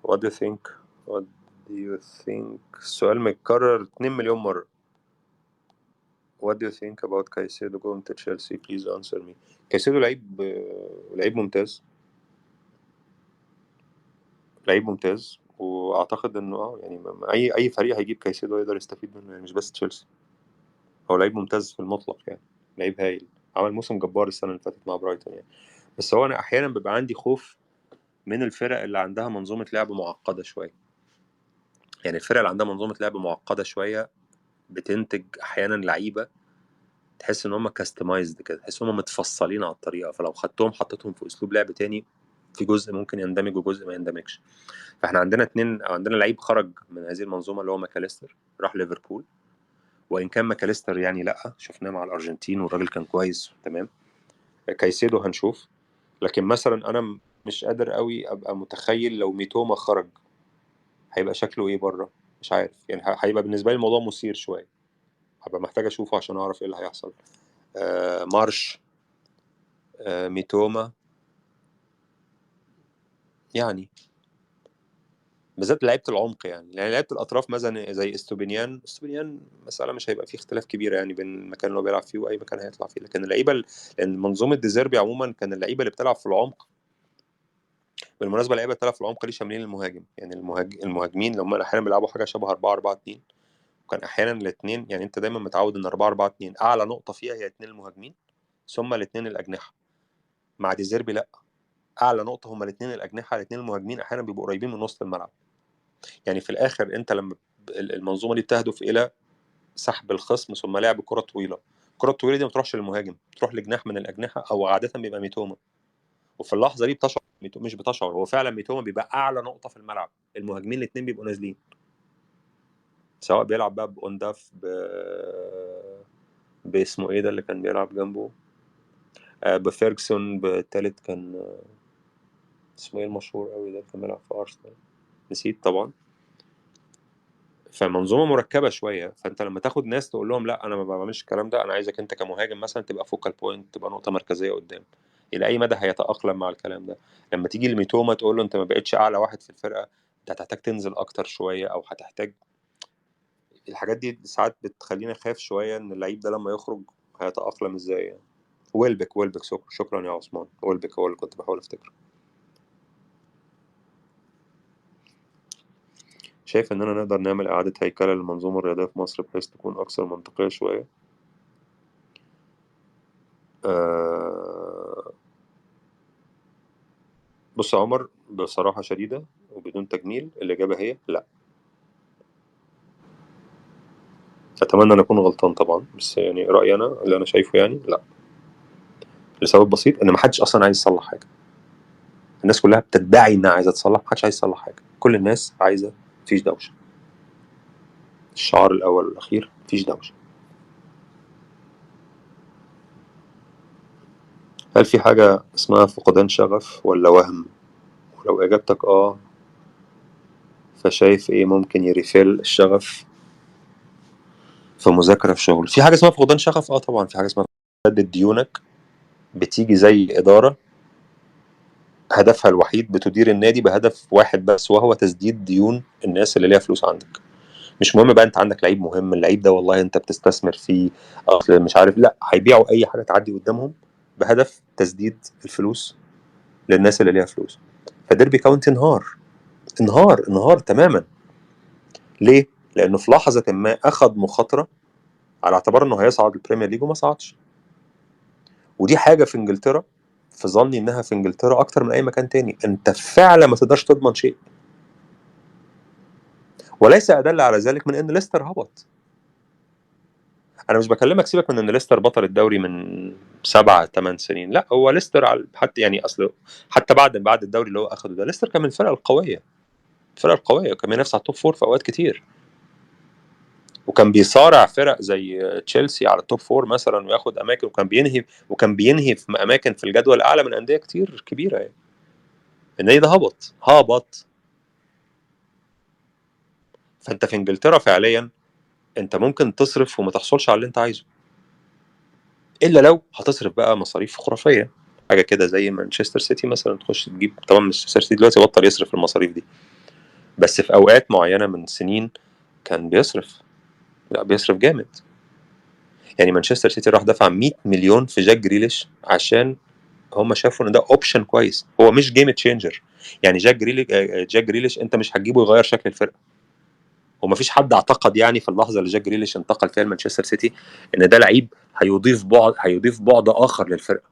What do you think? What do you think? السؤال متكرر 2 مليون مرة. What do you think about Caicedo going to Chelsea? Please answer me. كايسيدو لعيب ممتاز، لعيب ممتاز، واعتقد انه يعني اي فريق هيجيب كايسيدو يقدر يستفيد منه، يعني مش بس تشيلسي. هو لعيب ممتاز في المطلق يعني، لعيب هايل، عمل موسم جبار السنة اللي فاتت مع برايتون يعني. بس هو انا احيانا بيبقى عندي خوف من الفرق اللي عندها منظومة لعب معقدة شوية. يعني الفرق اللي عندها منظومة لعب معقدة شوية بتنتج احيانا لعيبة تحس ان هم customized كده، تحس ان هم متفصلين على الطريقة، فلو خدتهم حطيتهم في اسلوب لعب تاني في جزء ممكن يندمج وجزء ما يندمجش. فاحنا عندنا اتنين، او عندنا لعيب خرج من هذه المنظومة اللي هو ماكاليستر، راح ليفربول. وان كان ماكاليستر يعني لا، شفناه مع الارجنتين والراجل كان كويس تمام. كايسيدو هنشوف، لكن مثلا انا مش قادر قوي ابقى متخيل لو ميتوما خرج هيبقى شكله ايه بره، مش عارف يعني. هيبقى بالنسبة لي الموضوع مثير شوية. هبقى محتاج اشوفه عشان اعرف ايه اللي هيحصل. مارش، ميتوما، يعني بالذات لعيبة العمق، يعني لعيبة الاطراف مثلا زي استوبينيان مسالة مش هيبقى فيه اختلاف كبير يعني بين المكان اللي هو بيلعب فيه واي مكان هيطلع فيه. لكن اللعيبة لان منظومة ديزيربي عموما كان اللعيبة اللي بتلعب في العمق، بالمناسبة اللعيبة اللي بتلعب في العمق دي شاملين المهاجم، يعني المهاجمين لو هم احيانا بيلعبوا حاجة شبه 4-4-2، وكان احيانا الاثنين، يعني انت دايما متعود ان 4-4-2 اعلى نقطة فيها هي اثنين المهاجمين ثم الاثنين الاجنحة. مع ديزيربي لا، اعلى نقطة هم الاثنين الاجنحة، الاثنين المهاجمين احيانا بيبقوا قريبين من نص الملعب. يعني في الاخر انت لما المنظومة دي بتهدف الى سحب الخصم ثم لعب كره طويلة، الكره الطويلة دي ما تروحش للمهاجم، تروح لجناح من الاجنحة او عادة بيبقى ميتوما، وفي اللحظة دي بتشعر مش بتشعر، هو فعلا ميتوما بيبقى اعلى نقطة في الملعب، المهاجمين الاثنين بيبقوا نازلين، سواء بيلعب بقى باونداف باسمه ايه ده اللي كان بيلعب جنبه، بفيرجسون، بالتالت كان اسمه ايه المشهور قوي ده اللي كان بيلعب في ارسنال، نسيت طبعا. فمنظومه مركبة شوية، فانت لما تاخد ناس تقول لهم لا انا ما بعملش الكلام ده، انا عايزك انت كمهاجم مثلا تبقى focal point، تبقى نقطة مركزية قدام، الى اي مدى هيتاقلم مع الكلام ده؟ لما تيجي لميتوما تقول له انت ما بقتش اعلى واحد في الفرقة، انت هتحتاج تنزل اكتر شوية، او هتحتاج الحاجات دي. ساعات بتخليني اخاف شوية ان اللعيب ده لما يخرج هيتاقلم ازاي يعني. ويلبك، شكرا يا عثمان، ويلبك هو اللي كنت بحاول افتكره. شايف اننا نقدر نعمل اعادة هيكلة للمنظومة الرياضية في مصر بحيث تكون اكثر منطقية شوية؟ بص يا عمر، بصراحة شديدة وبدون تجميل الإجابة هي لا. أتمنى أن أكون غلطان طبعا، بس يعني رأيي أنا اللي أنا شايفه يعني لا، لسبب بسيط إن محدش أصلا عايز يصلح حاجة. الناس كلها بتدعي إنها عايزة تصلح، محدش عايز يصلح حاجة، كل الناس عايزة مفيش دوشة. الشعار الأول والأخير مفيش دوشة. هل في حاجة اسمها فقدان شغف ولا وهم؟ ولو إجابتك آه، فشايف إيه ممكن يريفيل الشغف في مذاكرة في شغل؟ في حاجة اسمها فقدان شغف؟ آه طبعا في حاجة اسمها سدد ديونك، بتيجي زي إدارة هدفها الوحيد بتدير النادي بهدف واحد بس، وهو تسديد ديون الناس اللي ليها فلوس عندك. مش مهم بقى انت عندك لعيب مهم، اللعيب ده والله انت بتستثمر فيه اصل مش عارف، لا، هيبيعوا اي حاجة تعدي قدامهم بهدف تسديد الفلوس للناس اللي ليها فلوس. فديربي كاونتي انهار انهار انهار تماما. ليه؟ لانه في لحظة ما اخذ مخاطره على اعتبار انه هيصعد ال Premier League وما صعدش. ودي حاجة في انجلترا، في ظني انها في انجلترا اكتر من اي مكان تاني، انت فعلا ما تقدرش تضمن شيء. وليس ادل على ذلك من ان ليستر هبط. انا مش بكلمك سيبك من ان ليستر بطل الدوري من 7-8 سنين، لا، هو ليستر على حتى يعني اصل حتى بعد الدوري اللي هو اخده ده، ليستر كان من الفرق القوية، الفرق القوية، كان بينافس على ال top four في اوقات كتير، وكان بيصارع فرق زي تشيلسي على ال top four مثلا وياخد اماكن، وكان بينهي في اماكن في الجدول اعلى من اندية كتير كبيرة يعني. النادي ده هبط. فانت في انجلترا فعليا انت ممكن تصرف وما تحصلش على اللي انت عايزه، الا لو هتصرف بقى مصاريف خرافية، حاجة كده زي مانشستر سيتي مثلا، تخش تجيب. طبعا مانشستر سيتي دلوقتي بطل يصرف المصاريف دي، بس في اوقات معينة من سنين كان بيصرف، لا بيصرف جامد يعني. مانشستر سيتي راح دفع 100 مليون في جاك جريليش عشان هم شافوا ان ده option كويس، هو مش game changer يعني. جاك جريليش انت مش هتجيبه يغير شكل الفرقة، ومفيش حد اعتقد يعني في اللحظة اللي جاك جريليش انتقل فيها لمانشستر سيتي ان ده لعيب هيضيف بعد اخر للفرقة،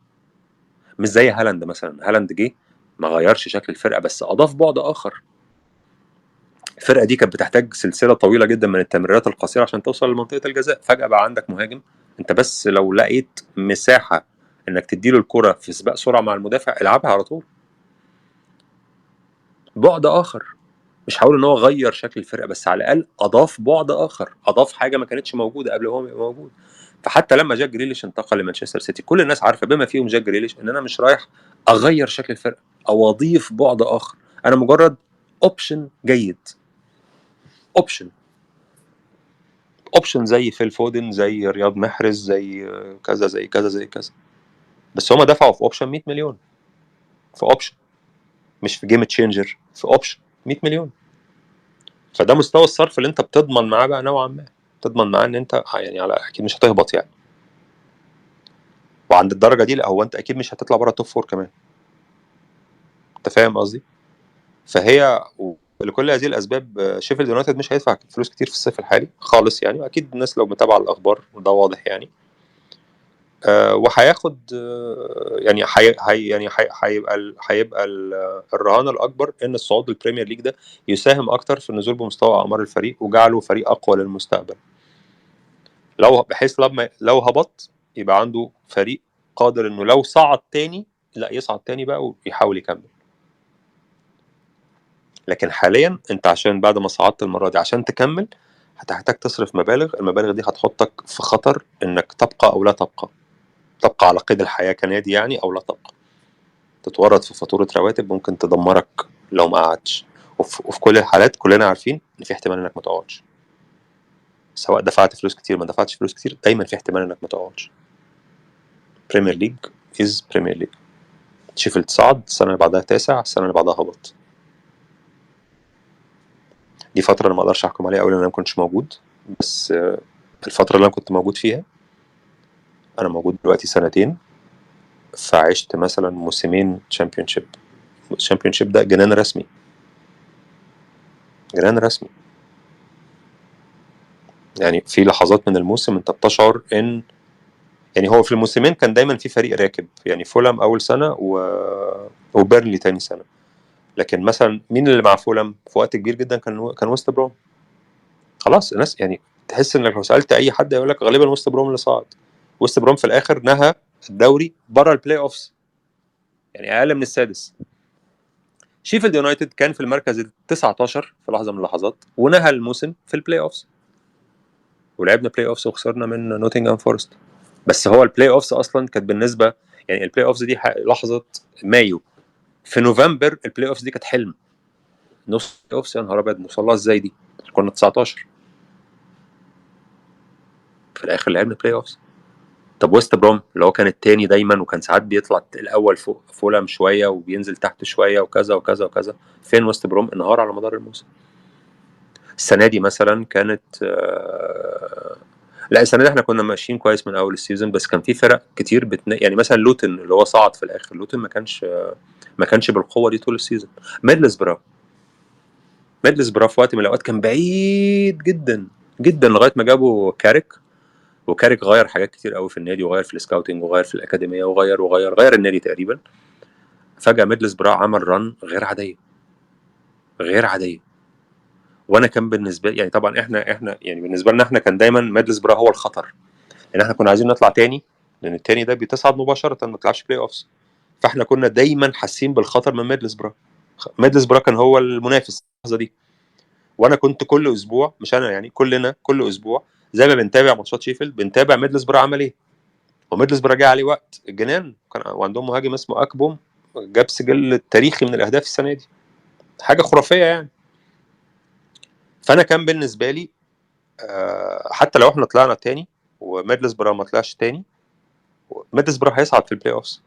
مش زي هالاند مثلا. هالاند جه ما غيرش شكل الفرقة بس اضاف بعد اخر. الفرقة دي كانت بتحتاج سلسلة طويلة جدا من التمريرات القصيرة عشان توصل لمنطقه الجزاء، فجاة بقى عندك مهاجم انت بس لو لقيت مساحة انك تديله الكره في سباق سرعة مع المدافع العبها على طول. بعد اخر، مش هقول ان هو غير شكل الفرقة، بس على الاقل اضاف بعد اخر، اضاف حاجة ما كانتش موجودة قبل هو ما يبقى موجود. فحتى لما جاك جريليش انتقل لمانشستر سيتي كل الناس عارفه بما فيهم جاك جريليش ان انا مش رايح اغير شكل الفرقة او اضيف بعد اخر، انا مجرد option جيد، option زي فيل فودن، زي رياض محرز، زي كذا زي كذا زي كذا. بس هما دفعوا في option 100 مليون، في option، مش في game changer، في option 100 مليون. فده مستوى الصرف اللي انت بتضمن معاه بقى نوعا ما، تضمن معاه ان انت يعني على اكيد مش هتهبط يعني. وعند الدرجة دي لا، هو انت اكيد مش هتطلع بره top four كمان، انت فاهم قصدي؟ فهي لكل هذه الاسباب شيفيلد يونايتد مش هيدفع فلوس كتير في الصيف الحالي خالص يعني، واكيد الناس لو متابعه الاخبار ده واضح يعني. وهياخد يعني هي يعني هيبقى الرهان الاكبر ان الصعود لل Premier League ده يساهم اكتر في النزول بمستوى اعمار الفريق وجعله فريق اقوى للمستقبل، لو بحيث لما لو هبط يبقى عنده فريق قادر انه لو صعد تاني لا يصعد تاني بقى ويحاول يكمل. لكن حاليا انت عشان بعد ما صعدت المرة دي عشان تكمل هتحتاج تصرف مبالغ، المبالغ دي هتحطك في خطر انك تبقى او لا تبقى، تبقى على قيد الحياة كنادي يعني او لا تبقى، تتورط في فاتورة رواتب ممكن تدمرك لو ما قعدتش. وفي كل الحالات كلنا عارفين ان في احتمال انك ما تقعدش، سواء دفعت فلوس كتير ما دفعتش فلوس كتير، دايما في احتمال انك ما تقعدش. Premier League is Premier League. شيفيلد صعد السنة اللي بعدها تاسع، السنة اللي بعدها هبط. دي فترة انا ما اقدرش احكم عليها قوي لان انا ما كنتش موجود، بس الفترة اللي انا كنت موجود فيها، انا موجود دلوقتي سنتين، فعشت مثلا موسمين Championship. ال Championship ده جنان رسمي، جنان رسمي يعني. في لحظات من الموسم انت بتشعر ان يعني هو في الموسمين كان دايما في فريق راكب، يعني فولام اول سنة وبيرنلي تاني سنة. لكن مثلا مين اللي مع فولام في وقت كبير جدا؟ كان ويست بروم. خلاص الناس يعني تحس انك لو سالت اي حد يقول لك غالبا ويست بروم اللي صعد. ويست بروم في الاخر نهى الدوري بره ال play-offs، يعني اقل من السادس. شيفيلد يونايتد كان في المركز ال 19 في لحظة من اللحظات ونهى الموسم في ال play-offs، ولعبنا play-offs وخسرنا من نوتنغهام فورست. بس هو ال play-offs اصلا كانت بالنسبة يعني ال play-offs دي لحظة مايو، في نوفمبر ال play-offs دي كانت حلم. نص play-offs يا نهار ابيض، نوصل لها ازاي دي؟ كنا 19 في الاخر لعبنا play-offs. طب ويست بروم اللي هو كان التاني دايما وكان ساعات بيطلع الاول فوق فولام شوية وبينزل تحت شوية وكذا وكذا وكذا، فين ويست بروم؟ انهار على مدار الموسم. السنة دي مثلا كانت لا السنة دي احنا كنا ماشيين كويس من اول ال season، بس كان في فرق كتير يعني مثلا لوتن اللي هو صعد في الاخر، لوتن ما كانش بالقوة دي طول ال season. ميدلسبرا في وقت من الاوقات كان بعيد جدا جدا لغاية ما جابوا كاريك، وكاريك غير حاجات كتير قوي في النادي، وغير في ال scouting وغير في الاكاديمية وغير وغير غير النادي تقريبا. فجاة ميدلسبرا عمل run غير عادية غير عادية. وانا كان بالنسبة لي يعني طبعا احنا يعني بالنسبة لنا احنا كان دايما ميدلسبرا هو الخطر، لان احنا كنا عايزين نطلع تاني، لان التاني ده بيتصعد مباشرة ما بتلعبش play-offs، فاحنا كنا دايما حاسين بالخطر من ميدلسبرا. ميدلسبرا كان هو المنافس اللحظة دي، وانا كنت كل اسبوع، مش انا يعني كلنا كل اسبوع زي ما بنتابع ماتشات شيفيلد بنتابع ميدلسبرا عمل ايه. وميدلسبرا جه عليه وقت الجنان، كان وعندهم مهاجم اسمه اكبوم جاب سجل تاريخي من الاهداف السنة دي، حاجة خرافية يعني. فانا كان بالنسبة لي حتى لو احنا طلعنا تاني وميدلسبرا ما طلعش تاني، ميدلسبرا هيصعد في ال play-offs.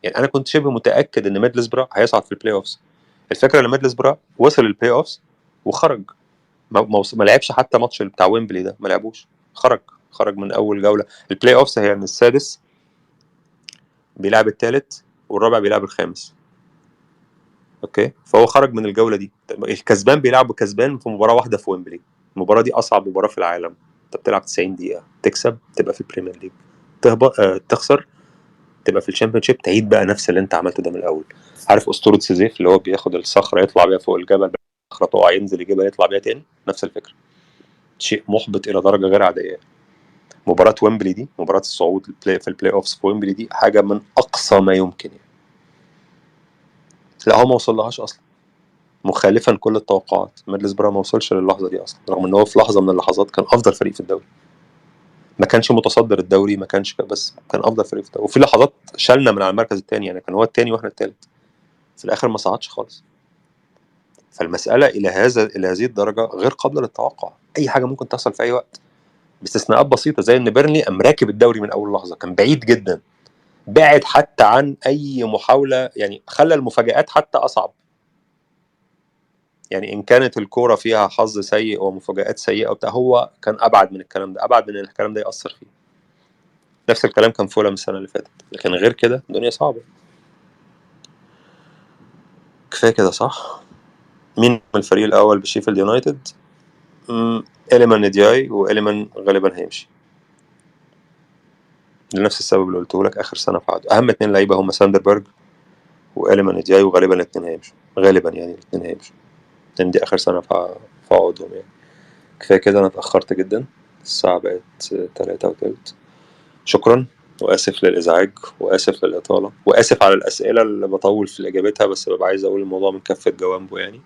يعني انا كنت شبه متاكد ان ميدلسبرا هيصعد في ال play-offs. الفكرة ان ميدلسبرا وصل لل play-offs وخرج، ما لعبش حتى ماتش بتاع ويمبلي ده، ما لعبوش، خرج من اول جولة. ال play-offs هي ان السادس بيلعب الثالث والرابع بيلعب الخامس، okay؟ فهو خرج من الجولة دي. الكسبان بيلعبوا كسبان في مباراة واحدة في ويمبلي، المباراة دي اصعب مباراة في العالم، انت بتلعب 90 دقيقة، تكسب تبقى في ال Premier League، تهبط تخسر تبقى في ال Championship، تعيد بقى نفس اللي انت عملته ده من الاول. عارف اسطورة سيزيف اللي هو بياخد الصخرة يطلع بيها فوق الجبل، الصخرة تقع ينزل الجبل يطلع بيها تاني، نفس الفكرة. شيء محبط الى درجه غير عادية. مباراة ويمبلي دي، مباراة الصعود في ال play-offs في ويمبلي دي، حاجة من اقصى ما يمكن يعني. لا هو ما وصلهاش اصلا، مخالفا كل التوقعات. ميدلسبرا ما وصلش للحظة دي اصلا، رغم ان هو في لحظة من اللحظات كان افضل فريق في الدوري، ما كانش متصدر الدوري، ما كانش، بس كان افضل فريق في الدوري، وفي لحظات شالنا من على المركز الثاني، يعني كان هو الثاني واحنا الثالث، في الاخر ما صعدش خالص. فالمسالة الى هذه الدرجة غير قابله للتوقع، اي حاجة ممكن تحصل في اي وقت. باستثناءات بسيطة زي ان بيرنلي قام راكب الدوري من اول لحظة، كان بعيد جدا، بعد حتى عن اي محاولة، يعني خلى المفاجآت حتى اصعب. يعني ان كانت الكورة فيها حظ سيء ومفاجآت سيئه وبتاع، هو كان ابعد من الكلام ده، ابعد من ان الكلام ده ياثر فيه. نفس الكلام كان فولهام السنة اللي فاتت، لكن غير كده الدنيا صعبة. كفاية كده صح؟ مين من الفريق الاول بشيفيلد يونايتد؟ إليمان ندياي، وإليمان غالبا هيمشي لنفس السبب اللي قلته لك، اخر سنة في عقده. اهم اتنين لعيبة هم ساندربرج وإليمان ندياي، وغالبا الاتنين هيمشوا، غالبا يعني الاتنين هيمشوا، لان دي اخر سنة في عقودهم يعني. كفاية كده، انا اتاخرت جدا، الساعة بقت 3:20. شكرا، واسف للازعاج، واسف للاطاله، واسف على الاسئلة اللي بطول في اجابتها، بس ببقى عايز اقول الموضوع من كافة جوانبه يعني.